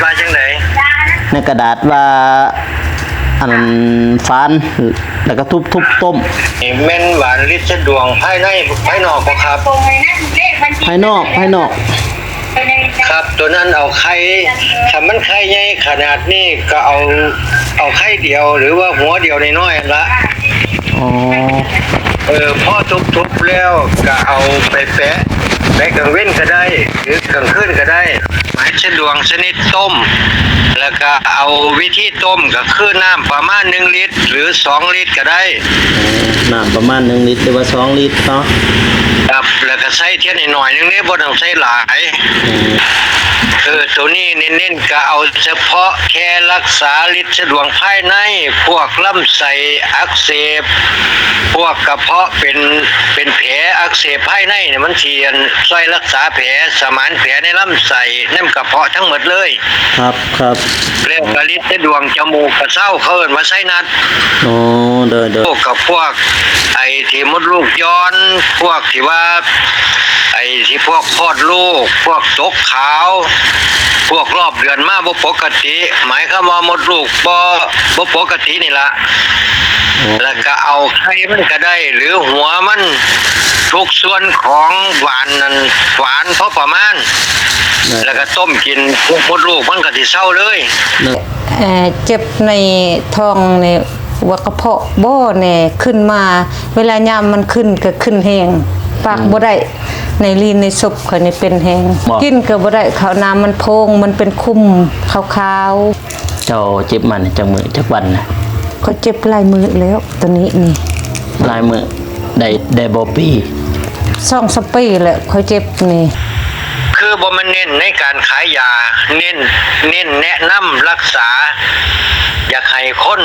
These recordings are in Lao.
ວ່າຈັ່ງໃດ? ໃນກະດາດວ່າ ອັນ ຝານ ແລ້ວກໍທຸບໆຕົ້ມ. ແມ່ນຫວານລິດສະດວງພາຍໃນພາຍນອກບໍ່ຄັບ? ພາຍນອກ ພາຍນອກ. ຄັບ ໂຕນັ້ນເອົາໄຂ່ ຖ້າມັນໄຂ່ໃຫຍ່ຂະໜາດນີ້ກໍເອົາ ເອົາໄຂ່ດຽວ ຫຼືວ່າຫົວດຽວນ້ອຍໆຫັ້ນລະ. ອໍ ເອີ ພໍທຸບໆແລ້ວກໍເອົາໄປແປະ ແປະກາງເວັນກໍໄດ້ ຫຼືກາງຄືນກໍໄດ້. ຫວານລິດສະດວງຊະນິດຕົ້ມ ແລ້ວກໍເອົາວິທີຕົ້ມກໍຄືນ້ຳປະມານໜຶ່ງລິດ ຫຼືສອງລິດກໍໄດ້. ນ້ຳປະມານໜຶ່ງລິດ ຫຼືວ່າສອງລິດເນາະ. ຄັບ ແລ້ວກໍໃສ່ທຽນໜ້ອຍໆໜຶ່ງເດ້ ບໍ່ຕ້ອງໃສ່ຫຼາຍ. ອືມ ເອີ ໂຕນີ້ເນັ້ນໆ ກໍເອົາສະເພາະແຄ່ລັກສາລິດສະດວງພາຍໃນ ພວກລຳໄສ້ອັກເສບ ພວກກະເພາະເປັນ ເປັນແຜອັກເສບພາຍໃນນີ້ ມັນຊິ ອັນ ຊ່ວຍລັກສາແຜ ສະໝານແຜໃນລຳໄສ້ ໃນກະເພາະທັງໝົດເລີຍ. ຄັບ ຄັບ ແລ້ວກະລິດສະດວງຈະມູກກະເຊົາ ເຂົາເອີ້ນວ່າໄຊນັດ. ອໍ ໂດຍໆ ພວກ ກະພວກໄອ້ທີ່ມົດລູກຍ້ອນ ພວກທີ່ວ່າໄອ້ທີ່ພວກຄອດລູກ ພວກຕົກຂາວ ພວກລອບເດືອນມາບໍ່ປົກກະຕິ ໝາຍຄວາມວ່າມົດລູກບໍ່ ບໍ່ປົກກະຕິນີ້ລະ. ອໍ ແລ້ວກະເອົາໄຂ່ມັນກະໄດ້ ຫຼືຫົວມັນ ທຸກສ່ວນຂອງຫວານນັ້ນ ຫວານພໍປະມານ ແລ້ວກະຕົ້ມກິນ ມົດລູກມັນກະຊິເຊົາເລີຍ. ເອີ ເຈັບໃນທ້ອງນີ້ວ່າກະເພາະບໍ່ແນ່ ຂຶ້ນມາ ເວລາຍາມມັນຂຶ້ນກະຂຶ້ນແຮງ ປາກບໍ່ໄດ້ ໃນລີນໃນສົບຂ້ອຍນີ້ເປັນແຮງ ກິນກະບໍ່ໄດ້ ເຂົ້ານ້ຳມັນໂພງ ມັນເປັນຂຸມຂາວໆ. ເຈົ້າເຈັບມານີ້ຈັກມື້ຈັກວັນນະ? ຂ້ອຍເຈັບຫຼາຍມື້ແລ້ວ ໂຕນີ້ນີ້. ຫຼາຍມື້ ໄດ້ ໄດ້ບໍ່ປີ? ສອງສາມປີແລ້ວຂ້ອຍເຈັບນີ້. ຄືບໍ່ແມ່ນເນັ້ນໃນການຂາຍຢາ ເນັ້ນ ເນັ້ນແນະນຳລັກສາ ຢາກໃຫ້ຄົນ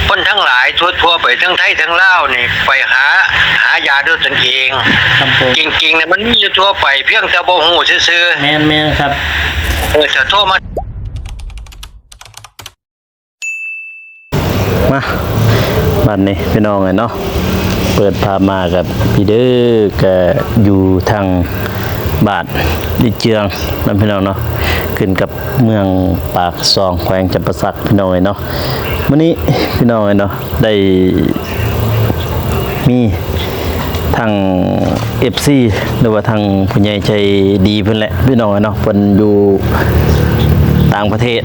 ຄົນທັງຫຼາຍທົ່ວໆໄປ ທັງໄທທັງລາວນີ້ ໄປຫາ ຫາຢາດ້ວຍຕົນເອງ. ຄັບຜົມ. ຈິງໆນະມັນມີຢູ່ທົ່ວໄປ ພຽງແຕ່ບໍ່ຮູ້ຊື່ໆ. ແມ່ນໆ ຄັບ. ເອີ ຖ້າໂທມາ ມາ ບາດນີ້ພີ່ນ້ອງເອີຍເນາະ ເປີດພາບມາກັບພີ່ເດີ ກະຢູ່ທາງບ້ານລິເຈືອງນຳພີ່ນ້ອງເນາະ ຂຶ້ນກັບເມືອງປາກຊ່ອງ ແຂວງຈຳປາສັກ ພີ່ນ້ອງເອີຍເນາະ. ມື້ນີ້ພີ່ນ້ອງເອີຍເນາະ ໄດ້ມີ ທາງເອັຟຊີ ຫຼືວ່າທາງຜູ້ໃຫຍ່ໃຈດີເພິ່ນແຫຼະພີ່ນ້ອງເອີຍເນາະ ເພິ່ນຢູ່ຕ່າງປະເທດ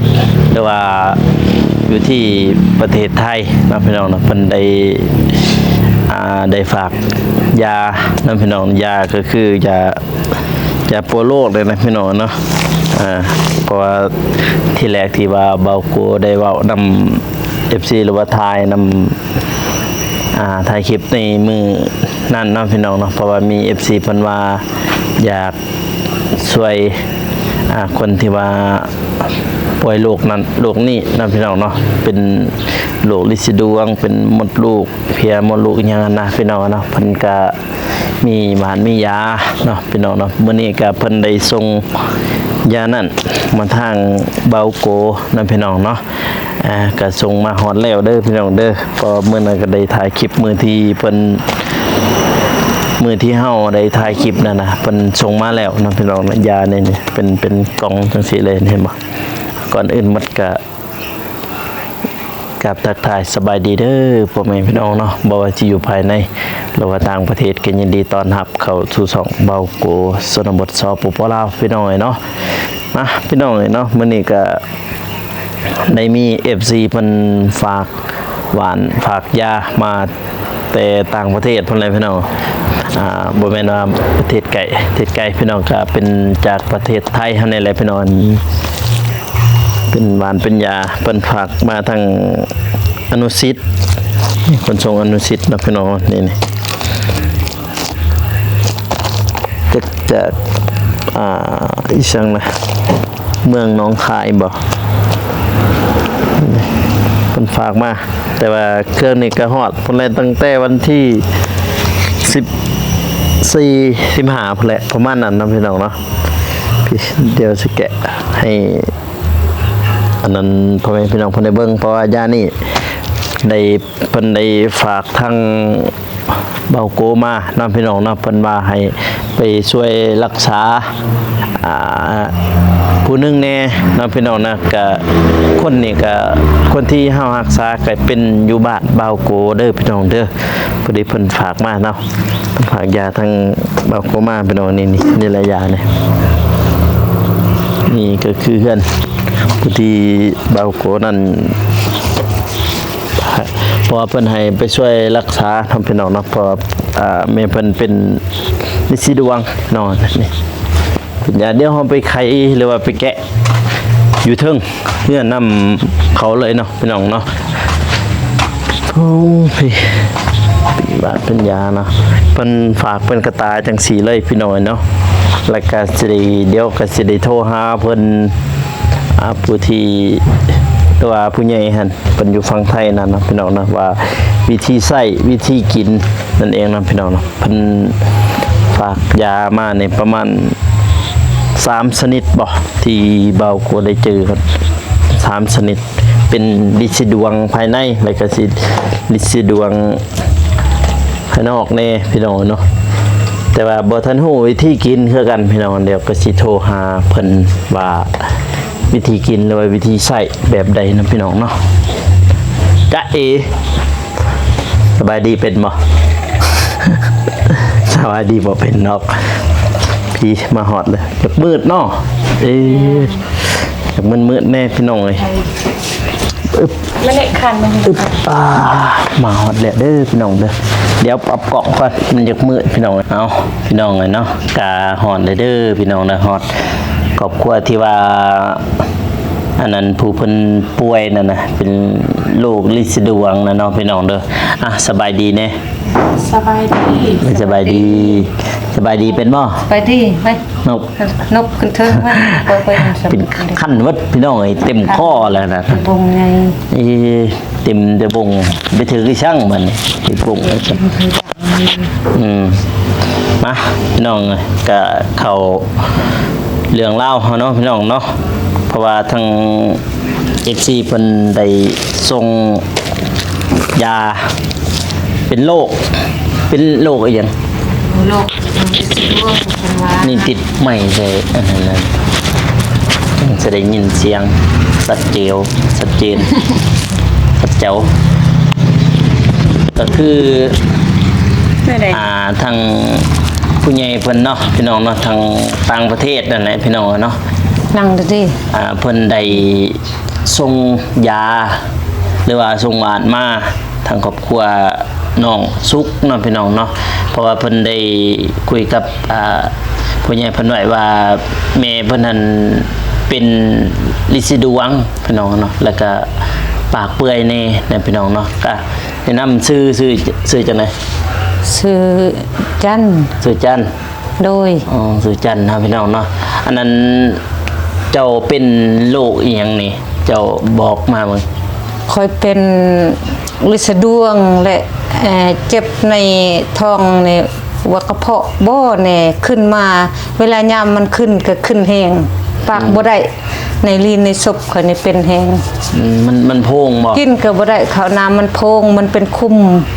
ຫຼືວ່າຢູ່ທີ່ປະເທດໄທເນາະພີ່ນ້ອງເນາະ ເພິ່ນໄດ້ ອ່າ ໄດ້ຝາກຢານຳພີ່ນ້ອງ ຢາກໍຄືຢາ ຢາປົວໂລກເດ້ນະພີ່ນ້ອງເນາະ. ອ່າ ເພາະວ່າທີແລກທີ່ວ່າເບົາໂກໄດ້ເວົ້ານຳ ເອັຟຊີ ຫຼືວ່າຖ່າຍນຳ ອ່າ ຖ່າຍຄລິບໃນມື້ນັ້ນເນາະພີ່ນ້ອງເນາະ ເພາະວ່າມີເອັຟຊີເພິ່ນວ່າຢາກຊ່ວຍ ອ່າ ຄົນທີ່ວ່າປ່ວຍໂລກນັ້ນໂລກນີ້ເນາະພີ່ນ້ອງເນາະ ເປັນໂລກລິດສະດວງ ເປັນມົດລູກ ເພຍມົດລູກ ອີ່ຫຍັງຫັ້ນນະພີ່ນ້ອງເນາະ ເພິ່ນກະມີຫວານມີຢາເນາະພີ່ນ້ອງເນາະ. ມື້ນີ້ກະເພິ່ນໄດ້ສົ່ງຢານັ້ນມາທາງເບົາໂກເນາະພີ່ນ້ອງເນາະ. ອ່າ ກະສົ່ງມາຮອດແລ້ວເດີພີ່ນ້ອງເດີ ເພາະມື້ນັ້ນກະໄດ້ຖ່າຍຄລິບ ມື້ທີ່ເພິ່ນ ມື້ທີ່ເຮົາໄດ້ຖ່າຍຄລິບນັ້ນນະ ເພິ່ນສົ່ງມາແລ້ວເນາະພີ່ນ້ອງເນາະ. ຢານີ້ ນີ້ເປັນ ເປັນກ່ອງຈັ່ງຊີ້ເລີຍ ເຫັນບໍ່? ກ່ອນອື່ນໝົດກະ ກາບທັກທາຍສະບາຍດີເດີພໍ່ແມ່ພີ່ນ້ອງເນາະ ບໍ່ວ່າຊິຢູ່ພາຍໃນ ຫຼືວ່າຕ່າງປະເທດ ກໍຍິນດີຕ້ອນຮັບເຂົ້າສູ່ຊ່ອງເບົາໂກຊົນນະບົດ ສປປ ລາວ ພີ່ນ້ອງເອີຍເນາະ. ມາ ພີ່ນ້ອງເອີຍເນາະ ມື້ນີ້ກະໄດ້ມີເອັຟຊີເພິ່ນຝາກຫວານຝາກຢາມາແຕ່ຕ່າງປະເທດພຸ້ນແຫຼະພີ່ນ້ອງ. ອ່າ ບໍ່ແມ່ນວ່າປະເທດໄກ ປະເທດໄກພີ່ນ້ອງ ກະເປັນຈາກປະເທດໄທເຮົານີ້ແຫຼະພີ່ນ້ອງ. ເປັນຫວານເປັນຢາ ເພິ່ນຝາກມາທາງອະນຸສິດ ຂົນສົ່ງອະນຸສິດເນາະພີ່ນ້ອງ. ນີ້ ນີ້ ຈາກ ຈາກ ອ່າ ອີ່ຫຍັງນະ ເມືອງໜອງຄາຍບໍ ເພິ່ນຝາກມາ. ແຕ່ວ່າເຄື່ອງນີ້ກະຮອດພຸ້ນແຫຼະ ຕັ້ງແຕ່ວັນທີສິບສີ່ ສິບຫ້າພຸ້ນແຫຼະ ປະມານນັ້ນເນາະພີ່ນ້ອງເນາະ. ດຽວຊິແກະໃຫ້ ອັນນັ້ນ ພໍ່ແມ່ພີ່ນ້ອງເພິ່ນໄດ້ເບິ່ງ ເພາະວ່າຢານີ້ໄດ້ ເພິ່ນໄດ້ຝາກທາງເບົາໂກມາເນາະພີ່ນ້ອງເນາະ ເພິ່ນວ່າໃຫ້ໄປຊ່ວຍລັກສາ ອ່າ ຜູ້ໜຶ່ງແດ່ເນາະພີ່ນ້ອງນະ. ກະຄົນນີ້ກະ ຄົນທີ່ເຮົາຮັກສາກະເປັນຢູ່ບ້ານບ່າວໂກເດີພີ່ນ້ອງເດີ. ພໍດີເພິ່ນຝາກມາເນາະ ເພິ່ນຝາກຢາທາງບ່າວໂກມາພີ່ນ້ອງ. ນີ້ ນີ້ ນີ້ແຫຼະຢານີ້ ນີ້ກະຄືເຮືອນຜູ້ທີ່ບ່າວໂກນັ້ນ ເພາະວ່າເພິ່ນໃຫ້ໄປຊ່ວຍຮັກສາເນາະພີ່ນ້ອງເນາະ. ເພາະວ່າ ອ່າ ແມ່ເພິ່ນເປັນລິດສີດວງເນາະ. ນີ້ ເປັນຫຍັງ ດຽວເຮົາໄປໄຂ ຫຼືວ່າໄປແກະຢູ່ເທິງເຮືອນນຳເຂົາເລີຍເນາະພີ່ນ້ອງເນາະ. ໂອ້ ເປັນບາດເປັນຢາເນາະ ເພິ່ນຝາກເປັນກະຕ່າຈັ່ງຊີ້ເລີຍພີ່ນ້ອງເນາະ. ແລ້ວກະຊິໄດ້ ດຽວກະຊິໄດ້ໂທຫາເພິ່ນ ອ່າ ຜູ້ທີ່ ຫຼືວ່າຜູ້ໃຫຍ່ຫັ້ນ ເພິ່ນຢູ່ຝັ່ງໄທນັ້ນເນາະພີ່ນ້ອງເນາະ ວ່າວິທີໃຊ້ ວິທີກິນນັ້ນເອງເນາະພີ່ນ້ອງເນາະ. ເພິ່ນຝາກຢາມານີ້ປະມານສາມຊະນິດບໍ ທີ່ບ່າວໂກໄດ້ເຈີກັນ ສາມຊະນິດ ເປັນລິດສີດວງພາຍໃນ ແລ້ວກະຊິລິດສີດວງພາຍນອກແດ່ພີ່ນ້ອງເນາະ. ແຕ່ວ່າບໍ່ທັນຮູ້ວິທີກິນຄືກັນພີ່ນ້ອງ. ດຽວກະຊິໂທຫາເພິ່ນວ່າ ວິທີກິນ ຫຼືວ່າວິທີໃຊ້ແບບໃດນຳພີ່ນ້ອງເນາະ. ຈ໊ະເອ ສະບາຍດີເປັນບໍ່? ສະບາຍດີບໍ່ເປັນດອກ. ພີ້ມາຮອດເລີຍ ຢາກມືດເນາະ. ເອ ຢາກມືດໆແດ່ພີ່ນ້ອງເອີຍ. ອຶບ ມາເລະຄັນ ອຶບ ອ່າ ມາຮອດແລ້ວເດີພີ່ນ້ອງເດີ. ດຽວປັບກ້ອງກ່ອນ ມັນຢາກມືດພີ່ນ້ອງ. ເອົາ ພີ່ນ້ອງເອີຍເນາະ ກະຮອດແລ້ວເດີພີ່ນ້ອງເດີ. ຮອດຄອບຄົວທີ່ວ່າ ອັນນັ້ນ ຜູ້ເພິ່ນປ່ວຍນັ້ນນະ ເປັນໂລກລິດສີດວງນະເນາະພີ່ນ້ອງເດີ. ອ່ະ ສະບາຍດີແດ່. ສະບາຍດີ ສະບາຍດີ ສະບາຍດີເປັນບໍ່? ສະບາຍດີ ໄປ ນົບ ນົບຂຶ້ນເທິງໄວ້ ໄປ ໄປ ເປັນຄັນເບິດພີ່ນ້ອງເອີຍ ເຕັມຄໍແລ້ວນະ ບົງໃຫຍ່. ເອີ ເຕັມແຕ່ບົງ ໄປຖືກອີ່ສັງບັດນີ້ ຕິດບົງ. ອືມ ມາພີ່ນ້ອງເອີຍ ກະເຂົ້າເລື່ອງລາວເຮົາເນາະພີ່ນ້ອງເນາະ. ເພາະວ່າທາງ ເອັຟຊີ ເພິ່ນໄດ້ສົ່ງຢາເປັນໂລກ ເປັນໂລກອີ່ຫຍັງ? ໂລກ ໂລກຕິດສະດວງ ເພິ່ນວ່າ ນີ້ຕິດໄມໃສ່ອັນນັ້ນນະ ຈະໄດ້ຍິນສຽງຊັດເຈວ ຊັດເຈນ ຊັດເຈົ້າ. ກະຄື ແນວໃດ? ອ່າ ທາງຜູ້ໃຫຍ່ເພິ່ນເນາະ ພີ່ນ້ອງເນາະ ທາງຕ່າງປະເທດນັ້ນແຫຼະ ພີ່ນ້ອງເນາະ ນັ່ງເດີ ອ່າ ເພິ່ນໄດ້ສົ່ງຢາ ຫຼືວ່າສົ່ງຫວານມາທາງຄອບຄົວນ້ອງສຸກເນາະ ພີ່ນ້ອງເນາະ. ເພາະວ່າເພິ່ນໄດ້ຄຸຍກັບ ອ່າ ຜູ້ໃຫຍ່ເພິ່ນໄວ້ວ່າ ແມ່ເພິ່ນຫັ້ນເປັນລິດສີດວງ ພີ່ນ້ອງເນາະ ແລ້ວກະປາກເປື່ອຍແດ່ນະ ພີ່ນ້ອງເນາະ. ກະແນະນຳຊື່ ຊື່ ຊື່ຈັ່ງໃດ? ຊື່ຈັນ ຊື່ຈັນ. ໂດຍ ອໍ ຊື່ຈັນເນາະ ພີ່ນ້ອງເນາະ. ອັນນັ້ນ ເຈົ້າເປັນໂລກອີ່ຫຍັງນີ້ ເຈົ້າບອກມາເບິ່ງ. ຂ້ອຍເປັນລິດສະດວງ ແລະ ເອີ ເຈັບໃນທ້ອງນີ້ ວ່າກະເພາະບໍ່ແນ່ ຂຶ້ນມາ ເວລາຍາມມັນຂຶ້ນກະຂຶ້ນແຮງ ປາກ ອືມ ບໍ່ໄດ້ ໃນລີນໃນສົບຂ້ອຍນີ້ເປັນແຮງ. ອືມ ມັນ ມັນໂພງບໍ່? ກິນກະບໍ່ໄດ້ ເຂົ້ານ້ຳມັນໂພງ ມັນເປັນຂຸມ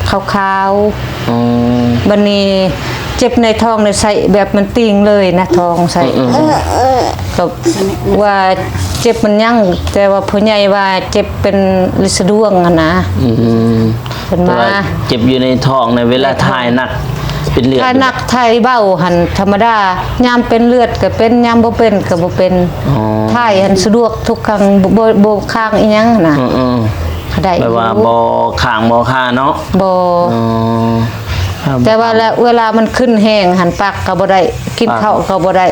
ຂາວໆ. ອໍ ບັດນີ້ເຈັບໃນທ້ອງນີ້ໃສ່ແບບມັນຕີງເລີຍນະ ທ້ອງໃສ່. ອືມໆໆ ກະວ່າເຈັບມັນຍັງ ແຕ່ວ່າຜູ້ໃຫຍ່ວ່າເຈັບເປັນລິດສະດວງຫັ້ນນະ. ອືມ ເພິ່ນວ່າ ແຕ່ວ່າເຈັບຢູ່ໃນທ້ອງໃນເວລາຖ່າຍໜັກ ເປັນເລືອດ ຖ່າຍໜັກຖ່າຍເບົາຫັ້ນທຳມະດາ ຍາມເປັນເລືອດກະເປັນ ຍາມບໍ່ເປັນກະບໍ່ເປັນ. ອໍ ຖ່າຍຫັ້ນສະດວກທຸກຄັ້ງ ບໍ່ ບໍ່ ບໍ່ຄ້າງອີ່ຫຍັງນະ. ອືມໆ ກະໄດ້ ແບບວ່າບໍ່ຄ້າງບໍ່ຄາເນາະ. ບໍ່. ອໍ ແຕ່ວ່າລະ ເວລາມັນຂຶ້ນແຮງຫັ້ນ ປາກກະບໍ່ໄດ້ ກິນເຂົ້າກະບໍ່ໄດ້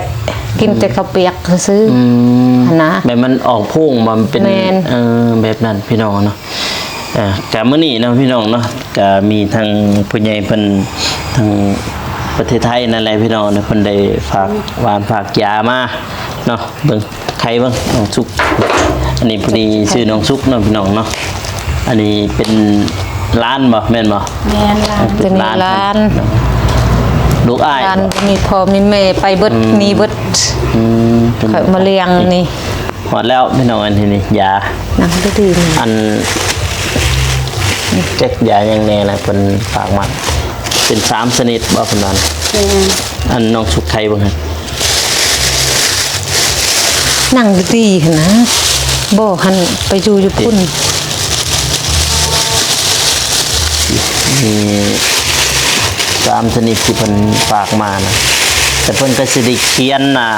ກິນແຕ່ເຂົ້າປຽກຊື່ໆ. ອືມ ຫັ້ນນະ ແບບມັນອອກໂພງບໍ່ ມັນເປັນ. ແມ່ນ ເອີ ແບບນັ້ນ ພີ່ນ້ອງເນາະ. ອ່າ ກະມື້ນີ້ເນາະ ພີ່ນ້ອງເນາະ ກະມີທັງຜູ້ໃຫຍ່ເພິ່ນ ທາງປະເທດໄທນັ້ນແຫຼະ ພີ່ນ້ອງເນາະ ເພິ່ນໄດ້ຝາກຫວານຝາກຢາມາເນາະ. ເບິ່ງໄຂ່ເບິ່ງ ນ້ອງສຸກ ອັນນີ້ຜູ້ນີ້ຊື່ນ້ອງສຸກເນາະ ພີ່ນ້ອງເນາະ. ອັນນີ້ເປັນຫຼານບໍ່ ແມ່ນບໍ່? ແມ່ນ ຫຼານ ເປັນຫຼານ ເປັນຫຼານ ລູກອ້າຍ ຫຼານບໍ່ມີພໍ່ມີແມ່ ໄປເບິດ ອືມ ໜີເບິດ. ອືມ ເປັນ ຂ້ອຍມາລ້ຽງນີ້. ຮອດແລ້ວພີ່ນ້ອງ ອັນນີ້ຢາ ນັ່ງດີໆ ອັນ ຈັກຢາຫຍັງແດ່ລະ ເພິ່ນຝາກມາ ເປັນສາມຊະນິດບໍ່ ເພິ່ນວ່າ. ແມ່ນ ອັນ ນ້ອງສຸກໄຂ່ເບິ່ງຫັ້ນ. ນັ່ງດີໆຫັ້ນນະ ບໍ່ຫັ້ນໄປຢູ່ຢູ່ພຸ້ນ. ມີສາມຊະນິດທີ່ເພິ່ນຝາກມານະ ແຕ່ເພິ່ນກໍຊິໄດ້ຂຽນ ອ່າ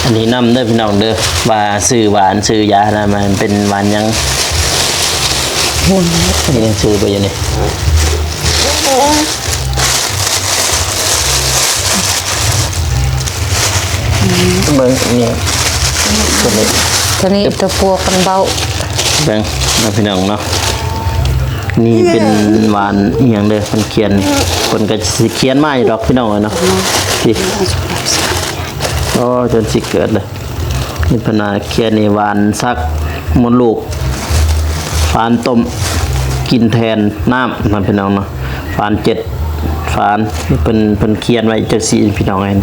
ອັນນີ້ນຳເດີພີ່ນ້ອງເດີ ວ່າຊື່ຫວານຊື່ຢານະ ມັນເປັນຫວານຫຍັງ ນີ້ໜັງສືໄປຢູ່ນີ້. ເບິ່ງນີ້ ຕົວນີ້ ຕົວນີ້ ຕົວປົວກັນເບົາ ເບິ່ງເນາະພີ່ນ້ອງເນາະ. ນີ້ເປັນຫວານອີ່ຫຍັງເດີ ເພິ່ນຂຽນ ເພິ່ນກໍຊິຂຽນມາຢູ່ດອກພີ່ນ້ອງເອີຍເນາະ. ນີ້ ໂອ້ ຈົນຊິເກີດເລີຍ. ນີ້ເພິ່ນວ່າຂຽນນີ້ ຫວານສັກມົດລູກ ຟານຕົ້ມກິນແທນນ້ຳນະພີ່ນ້ອງເນາະ. ຟານເຈັດ ຟານ ເພິ່ນ ເພິ່ນຂຽນໄວ້ຈັ່ງຊີ້ພີ່ນ້ອງເອີຍ.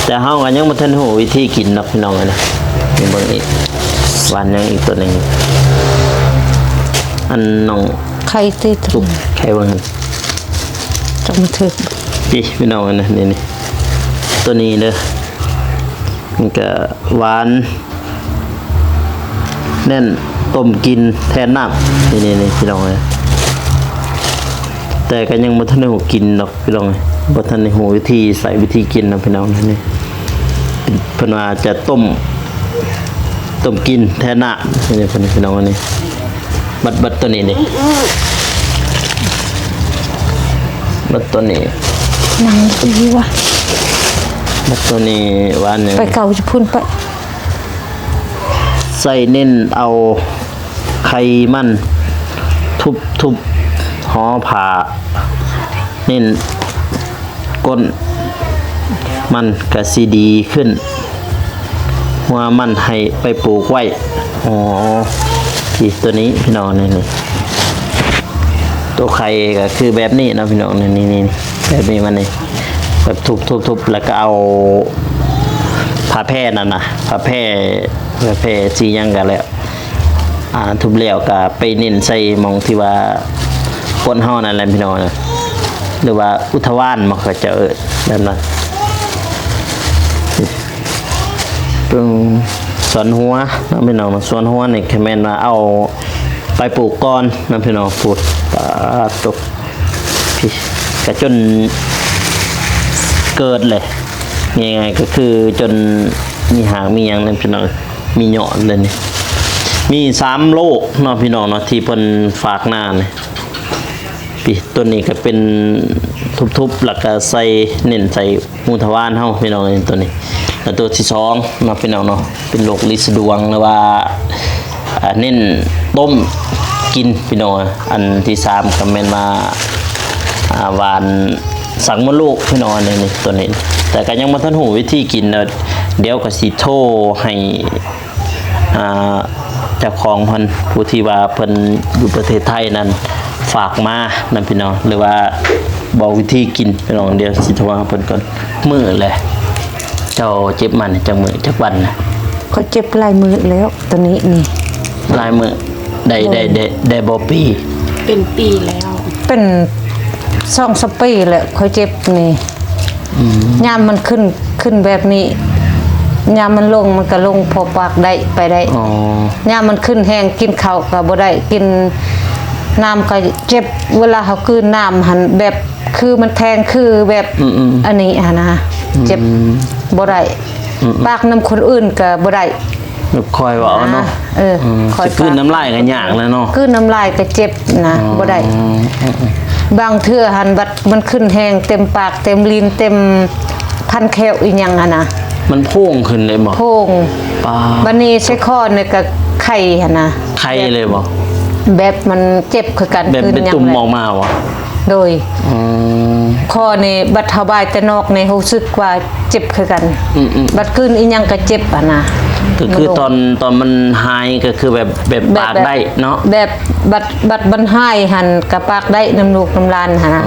ແຕ່ເຮົາກໍຍັງບໍ່ທັນຮູ້ວິທີກິນດອກພີ່ນ້ອງເອີຍນະ. ນີ້ເບິ່ງອີກ ຫວານຫຍັງອີກຕົວໜຶ່ງ ອັນນ້ອງ ໄຂ່ຕິດ ໄຂ່ເບິ່ງຫັ້ນ ຈັກມັນຖືກ ນີ້ພີ່ນ້ອງເອີຍນະ. ນີ້ ນີ້ ຕົວນີ້ເດີ ມັນກະຫວານແໜ້ນ ຕົ້ມກິນແທນນ້ຳ ນີ້ໆໆ ພີ່ນ້ອງເອີຍ. ແຕ່ກໍຍັງບໍ່ທັນໄດ້ຮູ້ກິນດອກພີ່ນ້ອງເອີຍ ບໍ່ທັນໄດ້ຮູ້ວິທີໃຊ້ວິທີກິນນະພີ່ນ້ອງ. ນີ້ເພິ່ນວ່າຈະຕົ້ມ ຕົ້ມກິນແທນນ້ຳ ນີ້ເພິ່ນ ພີ່ນ້ອງ ນີ້. ບັດ ບັດຕົວນີ້ເດ ບັດຕົວນີ້ ນັ່ງຢູ່ວະ ບັດຕົວນີ້ຫວານຫຍັງ ໄປເກົາຢູ່ພຸ້ນໄປ. ໃສ່ເນັ້ນເອົາໄຂ່ມັນ ທຸບໆ ຫໍຜ່າ ເນັ້ນ ກົ້ນມັນກະຊິດີຂຶ້ນ ຫົວມັນໃຫ້ໄປປູກໄວ້. ອໍ ທີ່ຕົວນີ້ພີ່ນ້ອງ ນີ້ ນີ້ ຕົວໄຂ່ກະຄືແບບນີ້ເນາະພີ່ນ້ອງ ນີ້ ນີ້ ແບບນີ້ມັນນີ້ ແບບທຸບໆໆ ແລ້ວກະເອົາຜ້າແພນັ້ນນະ ຜ້າແພ ຜ້າແພສີຫຍັງກະແລ້ວ ອ່າ ທຸບແລ້ວກະໄປເນັ້ນໃສ່ໝ່ອງທີ່ວ່າກົ້ນເຮົານັ້ນແຫຼະພີ່ນ້ອງ ຫຼືວ່າອຸດທະວານ ເຂົາເຈົ້າເອີ້ນແບບນັ້ນ. ສ່ວນຫົວເນາະພີ່ນ້ອງເນາະ ສ່ວນຫົວນີ້ກໍແມ່ນວ່າເອົາໄປປູກກ່ອນນະພີ່ນ້ອງ. ປູກ ປາດໂທ້ ກະຈົນເກີດເລີຍ ງ່າຍໆ ກໍຄືຈົນມີຫາກມີຫຍັງນັ້ນພີ່ນ້ອງ ມີຍອດເລີຍນີ້. ມີສາມໂລເນາະພີ່ນ້ອງເນາະ ທີ່ເພິ່ນຝາກມານີ້. ປີ ຕົວນີ້ກໍເປັນທຸບໆ ແລ້ວກໍໃສ່ ເນັ້ນໃສ່ຮູທະວານເຮົາພີ່ນ້ອງ ຕົວນີ້. ແລ້ວຕົວທີສອງເນາະພີ່ນ້ອງເນາະ ເປັນໂລລິດສະດວງ ຫຼືວ່າ ອ່າ ເນັ້ນຕົ້ມກິນພີ່ນ້ອງ. ອັນທີສາມກໍແມ່ນວ່າ ອ່າ ຫວານສັກມົດລູກພີ່ນ້ອງ ອັນນີ້ ຕົວນີ້. ແຕ່ກໍຍັງບໍ່ທັນຮູ້ວິທີກິນ ດຽວກໍຊິໂທໃຫ້ ອ່າ ເຈົ້າຂອງເພິ່ນ ຜູ້ທີ່ວ່າເພິ່ນຢູ່ປະເທດໄທນັ້ນ ຝາກມານຳພີ່ນ້ອງ ຫຼືວ່າບອກວິທີກິນພີ່ນ້ອງ. ດຽວຊິໂທຫາເພິ່ນກ່ອນ. ມື້ແລະ ເຈົ້າເຈັບມານີ້ຈັກມື້ຈັກວັນນະ? ຂ້ອຍເຈັບຫຼາຍມື້ແລ້ວ ຕົວນີ້ນີ້ ຫຼາຍມື້ ໄດ້ ໂດຍ ໄດ້ ໄດ້ ໄດ້ບໍ່ປີ? ເປັນປີແລ້ວ ເປັນສອງສາມປີແລ້ວ ຂ້ອຍເຈັບນີ້. ອືມ ຍາມມັນຂຶ້ນ ຂຶ້ນແບບນີ້ ຍາມມັນລົງ ມັນກະລົງພໍປາກໄດ້ ໄປໄດ້. ອໍ ຍາມມັນຂຶ້ນແຮງ ກິນເຂົ້າກະບໍ່ໄດ້ ກິນນ້ຳກະເຈັບ. ເວລາເຮົາກືນນ້ຳຫັ້ນ ແບບຄືມັນແທງ ຄືແບບ ອືມໆ ອັນນີ້ຫັ້ນນະ ອືມ ເຈັບ ບໍ່ໄດ້. ອືມໆ ປາກນຳຄົນອື່ນກະບໍ່ໄດ້ ແບບຄ່ອຍເວົ້າເນາະ. ເອີ ອືມ ຄ່ອຍ ຈະກືນນ້ຳລາຍກໍຍາກແລ້ວເນາະ ກືນນ້ຳລາຍກໍເຈັບນະ. ອໍ ບໍ່ໄດ້ ອືມໆ ບາງເທື່ອຫັ້ນບັດມັນຂຶ້ນແຮງ ເຕັມປາກ ເຕັມລີ້ນ ເຕັມພັນແຂ້ວອີ່ຫຍັງຫັ້ນນະ ມັນໂພງຂຶ້ນເລີຍບໍ? ໂພງ ປາ ບັດນີ້ໃສ່ຄໍນີ້ກໍໄຄຫັ້ນນະ. ໄຄເລີຍບໍ? ແບບມັນເຈັບຄືກັນ ແບບເປັນຕຸ່ມອອກມາບໍ? ໂດຍ ອືມ ຄໍນີ້ບັດເຮົາບາຍແຕ່ນອກນີ້ຮູ້ສຶກວ່າເຈັບຄືກັນ. ອືມໆ ບັດກືນອີ່ຫຍັງກໍເຈັບຫັ້ນນະ. ກໍຄືຕອນ ຕອນມັນຫາຍກໍຄືແບບ ແບບ ແບບປາກໄດ້ເນາະ ແບບ ບັດ ບັດມັນຫາຍຫັ້ນກໍປາກໄດ້ນຳລູກນຳຫຼານຫັ້ນນະ.